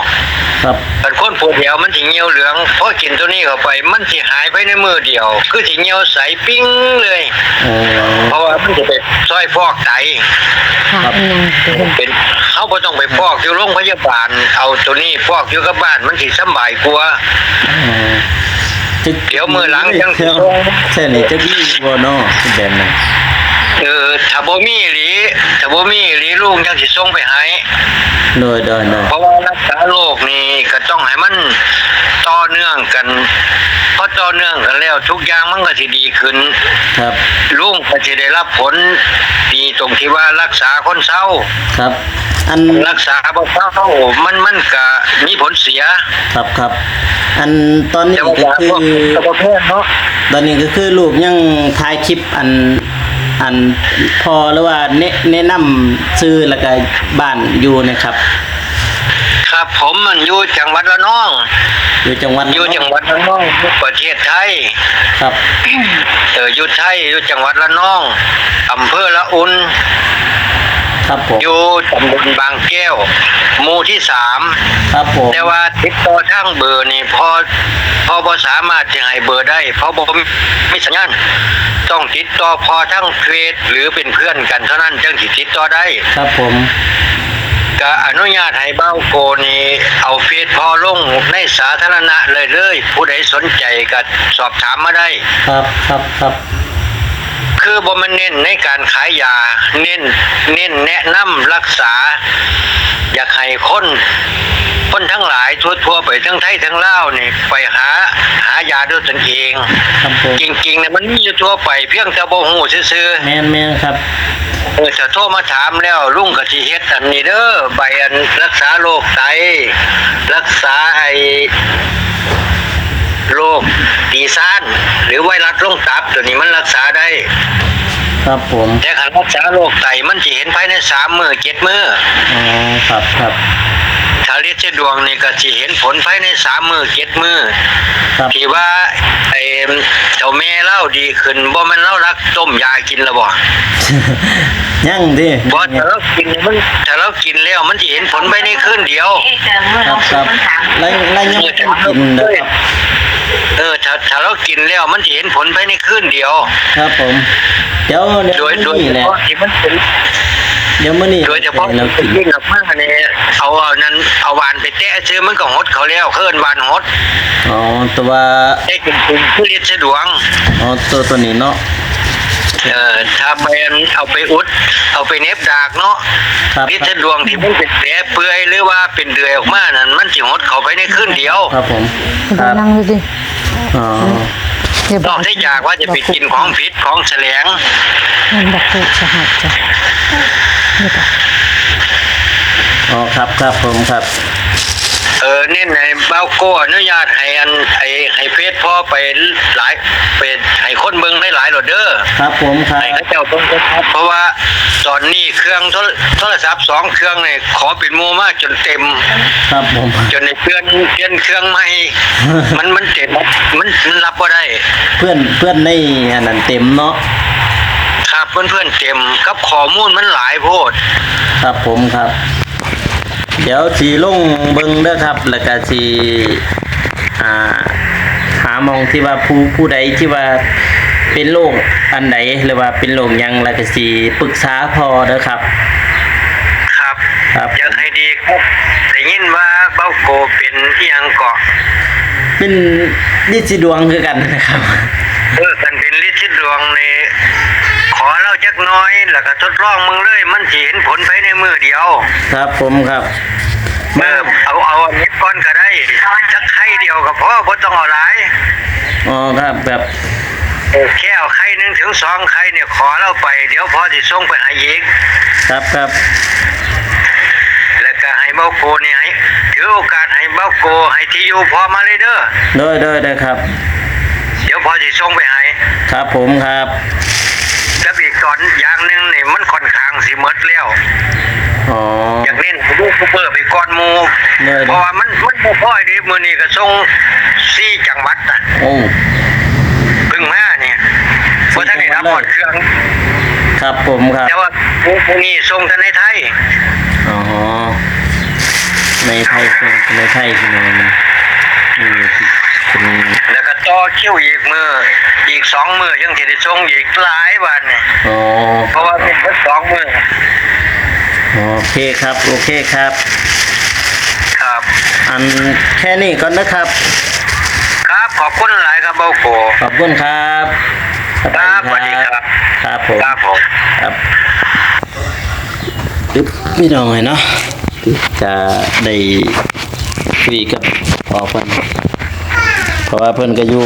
ຄັບ ຄັນຄົນປວດແອວມັນຊິຍ່ຽວເຫຼືອງ ພໍກິນໂຕນີ້ເຂົ້າໄປ ມັນຊິຫາຍພາຍໃນມື້ດຽວ ຄືຊິຍ່ຽວໃສປິ້ງເລີຍ. ອໍ ເພາະວ່າມັນຈະໄປຊ່ອຍຟອກໄຕ. ຄັບ ເປັນ ເຮົາບໍ່ຕ້ອງໄປຟອກຢູ່ໂຮງພະຍາບານ ເອົາໂຕນີ້ຟອກຢູ່ກັບບ້ານມັນຊິສຳບາຍກວ່າ. ອໍ ດຽວມື້ຫຼັງຈັ່ງຊິສົ່ງ. ແທ້ນີ້ຈັກມີຢູ່ບໍ່ເນາະ ແບບນັ້ນ? ເອີ ຖ້າບໍ່ມີອີ່ຫຼີ ຖ້າບໍ່ມີອີ່ຫຼີ ລຸງຈັ່ງຊິສົ່ງໄປໃຫ້. ໂດຍ ໂດຍ ໂດຍ ເພາະວ່າລັກສາໂລກນີ້ກໍຕ້ອງໃຫ້ມັນຕໍ່ເນື່ອງກັນ ພໍຕໍ່ເນື່ອງກັນແລ້ວ ທຸກຢ່າງມັນກໍຊິດີຂຶ້ນ. ຄັບ ລຸງກໍຊິໄດ້ຮັບຜົນດີຕົງທີ່ວ່າລັກສາຄົນເຊົາ. ຄັບ ອັນ ລັກສາບໍ່ເຊົາ ມັນ ມັນກະມີຜົນເສຍ. ຄັບ ຄັບ ອັນຕອນນີ້ກໍຄື ແຕ່ວ່າຢາພວກນີ້ກໍບໍ່ແພງເນາະ. ຕອນນີ້ກໍຄືລູກຍັງຖ່າຍຄລິບ ອັນ ອັນ ພໍ່ ຫຼືວ່າແນະ ແນະນຳຊື່ ແລ້ວກະບ້ານຢູ່ນະຄັບ. ຄັບ ຜົມມັນຢູ່ຈັງຫວັດລະນອງ. ຢູ່ຈັງຫວັດລະນອງ. ຢູ່ຈັງຫວັດລະນອງ ປະເທດໄທ. ຄັບ ເອີ ຢູ່ໄທ ຢູ່ຈັງຫວັດລະນອງ ອຳເພີລະອຸ່ນ. ຄັບຜົມ. ຢູ່ຕຳບົນບາງແກ້ວ ໝູ່ທີສາມ. ຄັບຜົມ. ແຕ່ວ່າຕິດຕໍ່ທາງເບີນີ້ ພໍ່ ພໍ່ບໍ່ສາມາດຊິໃຫ້ເບີໄດ້ ເພາະບໍ່ມີສັນຍານ. ຕ້ອງຕິດຕໍ່ພໍ່ທາງເຟສ ຫຼືເປັນເພື່ອນກັນເທົ່ານັ້ນ ຈັ່ງຊິຕິດຕໍ່ໄດ້. ຄັບຜົມ. ກະອະນຸຍາດໃຫ້ບ່າວໂກນີ້ເອົາເຟສພໍ່ລົງໃນສາທາລະນະໄດ້ເລີຍ ຜູ້ໃດສົນໃຈກະສອບຖາມມາໄດ້. ຄັບ ຄັບ ຄັບ. ຄືບໍ່ແມ່ນເນັ້ນໃນການຂາຍຢາ ເນັ້ນ ເນັ້ນແນະນຳລັກສາ. ຢາກໃຫ້ຄົນ ຄົນທັງຫຼາຍທົ່ວໆໄປ ທັງໄທທັງລາວນີ້ ໄປຫາ ຫາຢາດ້ວຍຕົນເອງ. ຄັບຜົມ. ຈິງໆນະມັນມີຢູ່ທົ່ວໄປ ພຽງແຕ່ບໍ່ຮູ້ຊື່ໆ. ແມ່ນໆ ຄັບ. ເອີ ຖ້າໂທມາຖາມແລ້ວ ລຸງກໍຊິເຮັດອັນນີ້ເດີ ໃບອັນລັກສາໂລກໄຕ ລັກສາໄອ້ໂລກຕີຊານ ຫຼືໄວຣັສລົງຕັບ ໂຕນີ້ມັນລັກສາໄດ້. ຄັບຜົມ. ແຕ່ຄັນລັກສາໂລກໄຕ ມັນຊິເຫັນພາຍໃນສາມມື້ ເຈັດມື້. ອໍ ຄັບໆ. ຖ້າລິດຊະດວງນີ້ກໍຊິເຫັນຜົນພາຍໃນສາມມື້ ເຈັດມື້. ຄັບ. ທີ່ວ່າໄອ້ເຖົ້າແມ່ລາວດີຂຶ້ນ ບໍ່ແມ່ນລາວລັກຕົ້ມຢາກິນລະບໍ່? ຍັງຕິ. ບໍ່ ຖ້າລາວກິນມັນ ຖ້າລາວກິນແລ້ວມັນຊິເຫັນຜົນພາຍໃນຄືນດຽວ. ຄັບໆ. ລະ ລະຍັງບໍ່ທັນກິນເດີຄັບ. ເອີ ຖ້າ ຖ້າລາວກິນແລ້ວມັນຊິເຫັນຜົນພາຍໃນຄືນດຽວ. ຄັບຜົມ. ດຽວ ດຽວ ໂດຍ ໂດຍ ມື້ນີ້ແຫຼະ ທີ່ມັນເປັນ ດຽວມື້ນີ້ ໂດຍສະເພາະ ເອີ ລາວກິນ ກິນອອກມານີ້ ເອົາ ເອົານັ້ນ ເອົາຫວານໄປແຕະຊື່ ມັນກໍຫົດເຂົ້າແລ້ວ ເອີ້ນຫວານຫົດ. ອໍ ແຕ່ວ່າ ແຕ່ກິນ ກິນຄືລິດຊະດວງ. ອໍ ໂຕ ໂຕນີ້ເນາະ. ເອີ ຖ້າແມ່ນເອົາໄປອຸດ ເອົາໄປເໜັບດາກເນາະ. ຄັບ. ລິດຊະດວງທີ່ມັນເປັນແຜເປື່ອຍ ຫຼືວ່າເປັນເດືອຍອອກມານັ້ນ ມັນຊິຫົດເຂົ້າໄປໃນຄືນດຽວ. ຄັບຜົມ. ຄັບ. ນັ່ງຢູ່ຕິ. ອໍ ນອກເສຍຈາກວ່າຈະໄປກິນຂອງຜິດຂອງສະແຫຼງ. ແມ່ນບໍ່? ຜູ້ສະຫາຍຈ້ະ. ອໍ ຄັບ ຄັບຜົມ ຄັບ. ເອີ ເນັ້ນໃຫ້ບ່າວໂກ້ອະນຸຍາດໃຫ້ອັນ ໃຫ້ ໃຫ້ເຟສພໍ່ໄປຫຼາຍ ໄປໃຫ້ຄົນເບິ່ງຫຼາຍໆໂລດເດີ. ຄັບຜົມ ຄັບ. ໃຫ້ເຂົາເຈົ້າເບິ່ງຄັກໆ ເພາະວ່າຕອນນີ້ເຄື່ອງໂທ ໂທລະສັບສອງເຄື່ອງນີ້ ຂໍເປັນໝູ່ມາຈົນເຕັມ. ຄັບຜົມ. ຈົນໄດ້ປ່ຽນ ປ່ຽນເຄື່ອງໃໝ່ ມັນ ມັນເຕັມ ມັນ ມັນຮັບບໍ່ໄດ້. ເພື່ອນ ເພື່ອນໃນອັນນັ້ນເຕັມເນາະ. ຄັບ ເພື່ອນ ເພື່ອນເຕັມ ກັບຂໍ້ມູນມັນຫຼາຍໂພດ. ຄັບຜົມ ຄັບ. ດຽວຊິລົງເບິ່ງເດີຄັບ ແລ້ວກະຊິ ອ່າ ຫາໝ່ອງທີ່ວ່າຜູ້ ຜູ້ໃດທີ່ວ່າເປັນໂລກອັນໃດ ຫຼືວ່າເປັນໂລກຫຍັງ ແລ້ວກະຊິປຶກສາພໍ່ເດີຄັບ. ຄັບ ຄັບ. ຢາກໃຫ້ດີຄັບ ໄດ້ຍິນວ່າເບົາໂກເປັນອີ່ຫຍັງເກາະ? ເປັນລິດຊິດວງຄືກັນນະຄັບ. ເອີ ຄັນເປັນລິດຊິດວງນີ້ ຂໍລາວຈັກໜ້ອຍ ແລ້ວກະທົດລອງເບິ່ງເລີຍ ມັນຊິເຫັນຜົນພາຍໃນມື້ດຽວ. ຄັບຜົມ ຄັບ. ເອີ ເອົາ ເອົາອັນນີ້ກ່ອນກໍໄດ້ ຈັກໄຄດຽວກໍພໍ ບໍ່ຕ້ອງເອົາຫຼາຍ. ອໍ ຄັບ ຄັບ. ເອີ ແຄ່ເອົາໄຄໜຶ່ງເຖິງສອງໄຄນີ້ ຂໍລາວໄປ ດຽວພໍ່ຊິສົ່ງໄປໃຫ້ອີກ. ຄັບ ຄັບ. ແລ້ວກໍໃຫ້ເບົາໂກນີ້ ໃຫ້ ຖືໂອກາດໃຫ້ເບົາໂກ ໃຫ້ທີ່ຢູ່ພໍ່ມາເລີຍເດີ. ໂດຍ ໂດຍ ໂດຍ ຄັບ. ດຽວພໍ່ຊິສົ່ງໄປໃຫ້. ຄັບຜົມ ຄັບ. ກັບອີກຕອນຢ່າງໜຶ່ງນີ້ ມັນຂ້ອນຂ້າງຊິໝົດແລ້ວ. ອໍ ຢາກເນັ້ນຢູທູບເບີໄປກ່ອນໝູ່ ໂດຍ ເພາະວ່າມັນ ມັນບໍ່ຄ່ອຍເດ້. ມື້ນີ້ກໍສົ່ງສີ່ຈັງຫວັດນະ ໂອ້ ເພິ່ງມານີ້ ບໍ່ທັນໄດ້ຮັບຮອດເຄື່ອງ. ຄັບຜົມ ຄັບ ແຕ່ວ່າພວກນີ້ສົ່ງແຕ່ໃນໄທ. ອໍ ໃນໄທ ໃນໄທພີ່ນ້ອງ ນີ້ເປັນ ແລ້ວກໍຕໍ່ຄິວອີກມື້ ອີກສອງມື້ຈັ່ງຊິໄດ້ສົ່ງອີກຫຼາຍບາດນີ້. ອໍ ເພາະວ່າເປັນເບິດສອງມື້. ໂອເຄຄັບ ໂອເຄຄັບ ຄັບ ອັນ ແຄ່ນີ້ກ່ອນເດີຄັບ. ຄັບ ຂອບຄຸນຫຼາຍໆຄັບ ເບົາໂກ. ຂອບຄຸນຄັບ. ຄັບ ສະບາຍດີຄັບ. ສະຫວັດດີຄັບ. ຄັບຜົມ ຄັບຜົມ ຄັບ. ອຶບ ພີ່ນ້ອງເອີຍເນາະ ກະໄດ້ຄຸຍກັບພໍ່ເພິ່ນ ເພາະວ່າເພິ່ນກະຢູ່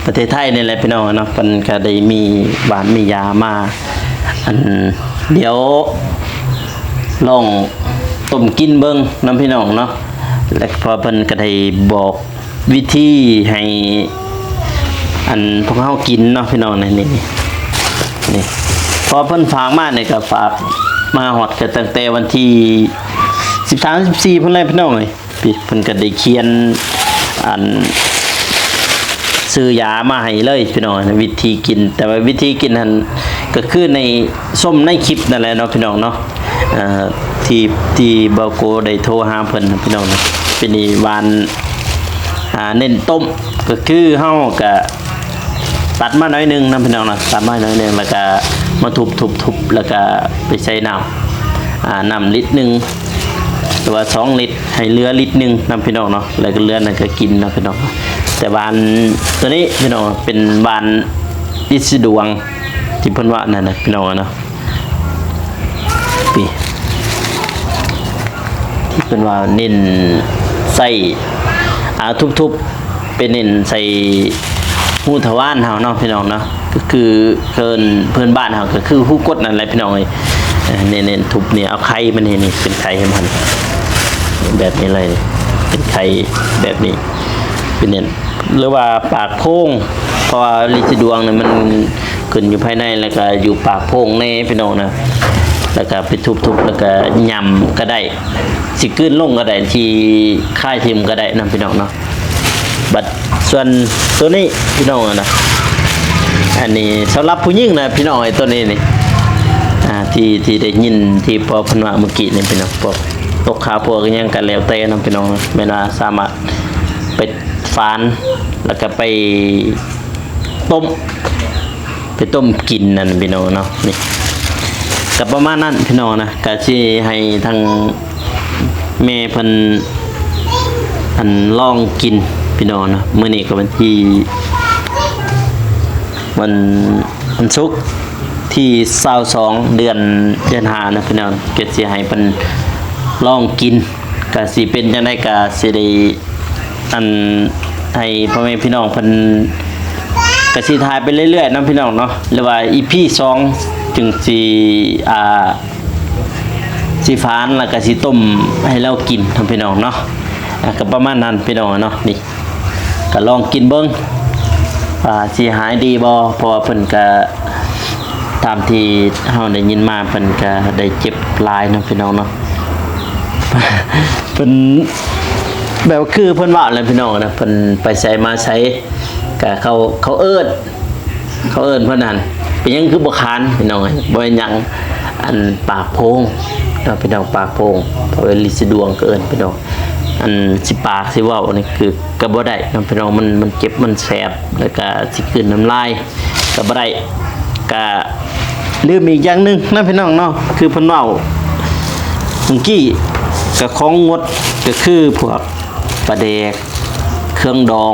ປະເທດໄທນີ້ແຫຼະພີ່ນ້ອງເນາະ. ເພິ່ນກະໄດ້ມີຫວ່ານມີຢາມາ ອັນ ດຽວລອງຕົ້ມກິນເບິ່ງນຳພີ່ນ້ອງເນາະ ແລະ ພໍ່ເພິ່ນກະໄດ້ບອກ ວິທີໃຫ້ອັນພວກເຮົາກິນເນາະພີ່ນ້ອງ. ນີ້ ນີ້ ນີ້ ເພາະເພິ່ນຝາກມານີ້ ກໍຝາກມາຮອດກໍຕັ້ງແຕ່ວັນທີສິບສາມ ສິບສີ່ພຸ້ນແຫຼະພີ່ນ້ອງເອີຍ. ເພິ່ນກໍໄດ້ຂຽນອັນຊື້ຢາມາໃຫ້ເລີຍພີ່ນ້ອງ ວິທີກິນ. ແຕ່ວ່າວິທີກິນຫັ້ນ ກໍຄືໃນ ຊົມໃນຄລິບນັ້ນແຫຼະເນາະພີ່ນ້ອງເນາະ ເອີ ທີ່ ທີ່ເບົາໂກໄດ້ໂທຫາເພິ່ນພີ່ນ້ອງເນາະ. ເປັນຫວ່ານ ອ່າ ເນັ້ນຕົ້ມ ກໍຄືເຮົາກະຕັດມາໜ້ອຍໜຶ່ງນຳພີ່ນ້ອງເນາະ ຕັດມາໜ້ອຍໜຶ່ງ ແລ້ວກະມາທຸບໆໆ ແລ້ວກະໄປໃສ່ນ້ຳ ອ່າ ນ້ຳລິດໜຶ່ງ ຫຼືວ່າສອງລິດ ໃຫ້ເຫຼືອລິດໜຶ່ງນຳພີ່ນ້ອງເນາະ ແລ້ວກະເຫຼືອນັ້ນກະກິນນຳພີ່ນ້ອງ. ແຕ່ຫວ່ານໂຕນີ້ພີ່ນ້ອງເປັນຫວ່ານລິດສີດວງ ທີ່ເພິ່ນວ່ານັ້ນນະພີ່ນ້ອງເນາະ ນີ້ ທີ່ເພິ່ນວ່າເນັ້ນໃສ່ ອ່າ ທຸບໆ ໄປເນັ້ນໃສ່ຮູທະວານເຮົາເນາະພີ່ນ້ອງເນາະ ກໍຄືເອີ້ນເພື່ອນບ້ານເຮົາກໍຄືຮູກົດນັ້ນແຫຼະພີ່ນ້ອງເອີຍ. ເນັ້ນໆ ທຸບນີ້ ເອົາໄຂ່ມັນເຮັດນີ້ ເປັນໄຂ່ໃຫ້ມັນ ແບບນີ້ເລີຍ ເປັນໄຂ່ແບບນີ້ ເປັນເນັ້ນ ຫຼືວ່າປາກໂພງ ເພາະວ່າລິດສີດວງນີ້ມັນຂຶ້ນຢູ່ພາຍໃນ ແລ້ວກະຢູ່ປາກໂພງແດ່ພີ່ນ້ອງນະ. ແລ້ວກະໄປທຸບໆ ແລ້ວກະຫຍ້ຳກະໄດ້ ຊິກືນລົງກະໄດ້ ຊິຄາຍຖິ້ມກະໄດ້ນຳພີ່ນ້ອງເນາະ. ບັດສ່ວນໂຕນີ້ພີ່ນ້ອງນະ ອັນນີ້ສຳລັບຜູ້ຍິງນະພີ່ນ້ອງເອີຍ ໂຕນີ້ນີ້ ອ່າ ທີ່ ທີ່ໄດ້ຍິນທີ່ພໍ່ເພິ່ນວ່າມື້ກີ້ນີ້ພີ່ນ້ອງ ພວກຕົກຂາພວກຫຍັງກະແລ້ວແຕ່ນຳພີ່ນ້ອງ ແມ່ນວ່າສາມາດໄປ ຝານ ແລ້ວກະໄປຕົ້ມ ໄປຕົ້ມກິນນັ້ນພີ່ນ້ອງເນາະ. ນີ້ກະປະມານນັ້ນພີ່ນ້ອງນະ ກະຊິໃຫ້ທາງແມ່ເພິ່ນ ອັນ ລອງກິນພີ່ນ້ອງເນາະ. ມື້ນີ້ກະວັນທີ ວັນ ວັນສຸກທີຊາວສອງ ເດືອນ ເດືອນຫ້ານະພີ່ນ້ອງ ກະຊິໃຫ້ເພິ່ນລອງກິນ ກະຊິເປັນຈັ່ງໃດກະຊິໄດ້ ອັນ ໃຫ້ພໍ່ແມ່ພີ່ນ້ອງເພິ່ນ ກະຊິຖ່າຍໄປເລື້ອຍໆນຳພີ່ນ້ອງເນາະ ຫຼືວ່າອີພີສອງຈຶ່ງຊິ ອ່າ ຊິຝານ ແລ້ວກະຊິຕົ້ມໃຫ້ລາວກິນນຳພີ່ນ້ອງເນາະ. ອ່າ ກະປະມານນັ້ນພີ່ນ້ອງເນາະ ນີ້ກະລອງກິນເບິ່ງວ່າຊິຫາຍດີບໍ່ ເພາະວ່າເພິ່ນກະ ຕາມທີ່ເຮົາໄດ້ຍິນມາ ເພິ່ນກະໄດ້ເຈັບຫຼາຍເນາະພີ່ນ້ອງເນາະ. ເພິ່ນ ແບບຄືເພິ່ນເວົ້າແຫຼະພີ່ນ້ອງນະ ເພິ່ນໄປໃສມາໃສກະເຂົາ ເຂົາເອີ້ນ ເຂົາເອີ້ນເພິ່ນຫັ້ນ ເປັນຫຍັງຄືບໍ່ຄານພີ່ນ້ອງເອີຍ ບໍ່ແມ່ນຫຍັງ ອັນປາກໂພງເນາະພີ່ນ້ອງ ປາກໂພງ ເພາະວ່າລິດສີດວງກະເອີ້ນພີ່ນ້ອງ ອັນຊິປາກຊິເວົ້ານີ້ຄືກະບໍ່ໄດ້ເນາະພີ່ນ້ອງ ມັນ ມັນເຈັບມັນແສບ ແລ້ວກະຊິກືນນ້ຳລາຍ ກະບໍ່ໄດ້ ກະລືມອີກຢ່າງໜຶ່ງນະພີ່ນ້ອງເນາະ ຄືເພິ່ນເວົ້າມື້ກີ້ ກະຂອງງົດ ກະຄືພວກປາແດກ ເຄື່ອງດອງ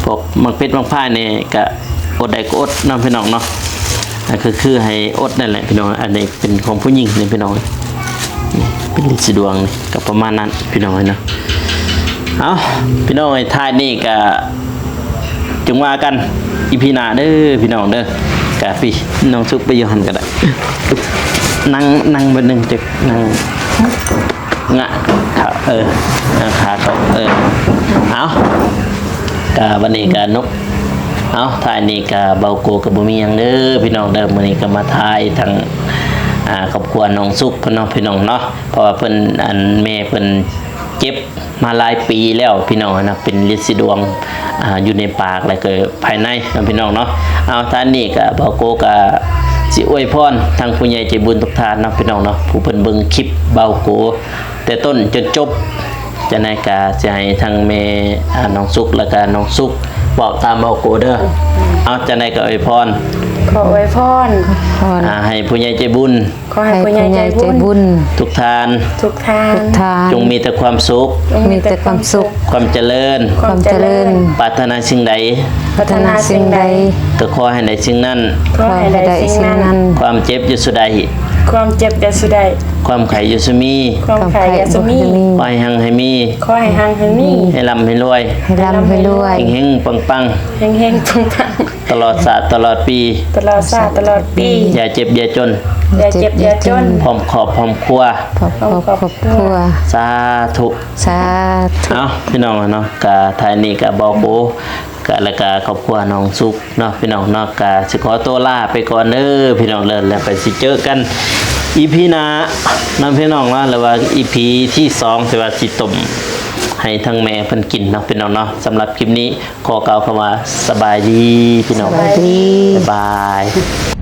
ພວກໝາກເຜັດໝາກພາຍນີ້ ກະອົດໄດ້ກະອົດນະພີ່ນ້ອງເນາະ ກະຄືໃຫ້ອົດນັ້ນແຫຼະພີ່ນ້ອງ. ອັນນີ້ເປັນຂອງຜູ້ຍິງນີ້ພີ່ນ້ອງ ເປັນລິດສີດວງນີ້ ກະປະມານນັ້ນພີ່ນ້ອງເນາະ. ເອົ້າ ພີ່ນ້ອງເອີຍ ທ້າຍນີ້ກະ ຈຶ່ງວ່າກັນອີພີໜ້າເດີພີ່ນ້ອງເດີ. ກະພີ່ນ້ອງສຸກໄປຢູ່ຫັ້ນກະໄດ້ ນັ່ງ ນັ່ງບາດໜຶ່ງ ຈັກນັ່ງ ງະ ຂາ ເອີ ງະ ຂາເຂົ້າ ເອີ ເອົ້າ ກະບາດນີ້ກະນົກ ເອົ້າ ທ້າຍນີ້ກະເບົາໂກກະບໍ່ມີຫຍັງເດີພີ່ນ້ອງເດີ. ມື້ນີ້ກະມາຖ່າຍທັງ ອ່າ ຄອບຄົວນ້ອງສຸກເພິ່ນເນາະ ພີ່ນ້ອງເນາະ ເພາະວ່າເພິ່ນ ອັນ ແມ່ເພິ່ນເຈັບມາຫຼາຍປີແລ້ວ ພີ່ນ້ອງເນາະ ເປັນລິດສີດວງ ອ່າ ຢູ່ໃນປາກ ແລ້ວກໍພາຍໃນເນາະ ພີ່ນ້ອງເນາະ. ເອົາ ທ້າຍນີ້ກໍ ບ່າວໂກກໍຊິອວຍພອນທາງຜູ້ໃຫຍ່ໃຈບຸນທຸກທ່ານເນາະ ພີ່ນ້ອງເນາະ ຜູ້ເພິ່ນເບິ່ງຄລິບບ່າວໂກ ແຕ່ຕົ້ນຈົນຈົບ. ຈັ່ງໃດກໍຊິໃຫ້ທັງແມ່ ອ່າ ນ້ອງສຸກ ແລ້ວກໍນ້ອງສຸກເວົ້າຕາມເວົ້າໂກເດີ. ເອົາ ຈັ່ງໃດກໍອວຍພອນ ຂໍອວຍພອນ ອາ ໃຫ້ຜູ້ໃຫຍ່ໃຈບຸນ ຂໍໃຫ້ຜູ້ໃຫຍ່ໃຈບຸນ ໃຫ້ຜູ້ໃຫຍ່ໃຈບຸນ ທຸກທ່ານ ທຸກທ່ານ ທຸກທ່ານ ຈົ່ງມີແຕ່ຄວາມສຸກ ຈົ່ງມີແຕ່ຄວາມສຸກ ຄວາມຈະເລີນ ຄວາມຈະເລີນ ຄວາມຈະເລີນ ປາດຖະໜາສິ່ງໃດ ປາດຖະໜາສິ່ງໃດ ກໍຂໍໃຫ້ໄດ້ສິ່ງນັ້ນ ຂໍໃຫ້ໄດ້ສິ່ງນັ້ນ ຄວາມເຈັບຢ່າສູ່ໄດ້ ຄວາມເຈັບຢ່າສູ່ໄດ້ ຄວາມໄຂ້ຢ່າສູ່ມີ ຄວາມໄຂ້ຢ່າສູ່ມີ ຄວາມໄຂ້ບໍ່ໃຫ້ມີ ຂໍໃຫ້ຮັ່ງໃຫ້ມີ ຂໍໃຫ້ຮັ່ງໃຫ້ມີ ໃຫ້ລ່ຳໃຫ້ລວຍ ໃຫ້ລ່ຳໃຫ້ລວຍ ເຮັງໆປັງໆ ເຮັງໆປັງໆ ຕະຫຼອດຊາດຕະຫຼອດປີ ຕະຫຼອດຊາດຕະຫຼອດປີ ຢ່າເຈັບຢ່າຈົນ ຢ່າເຈັບຢ່າຈົນ ພ້ອມຄອບພ້ອມຄົວ ພ້ອມຄອບພ້ອມຄົວ ສາທຸ ສາທຸ. ເອົາ ພີ່ນ້ອງເນາະ ກະທ້າຍນີ້ກະ ບ່າວໂກ ກະ ແລ້ວກະຄອບຄົວນ້ອງສຸກເນາະ ພີ່ນ້ອງເນາະ ກະຊິຂໍຕົວລາໄປກ່ອນເດີ ພີ່ນ້ອງເດີ ແລ້ວໄປຊິເຈີກັນອີພີໜ້າເນາະ ພີ່ນ້ອງເນາະ ຫຼືວ່າອີພີທີສອງ ທີ່ວ່າຊິຕົ້ມໃຫ້ທາງແມ່ເພິ່ນກິນເນາະ ພີ່ນ້ອງເນາະ. ສຳລັບຄລິບນີ້ ຂໍກ່າວຄຳວ່າສະບາຍດີ ພີ່ນ້ອງ ສະບາຍດີ ບາຍບາຍ.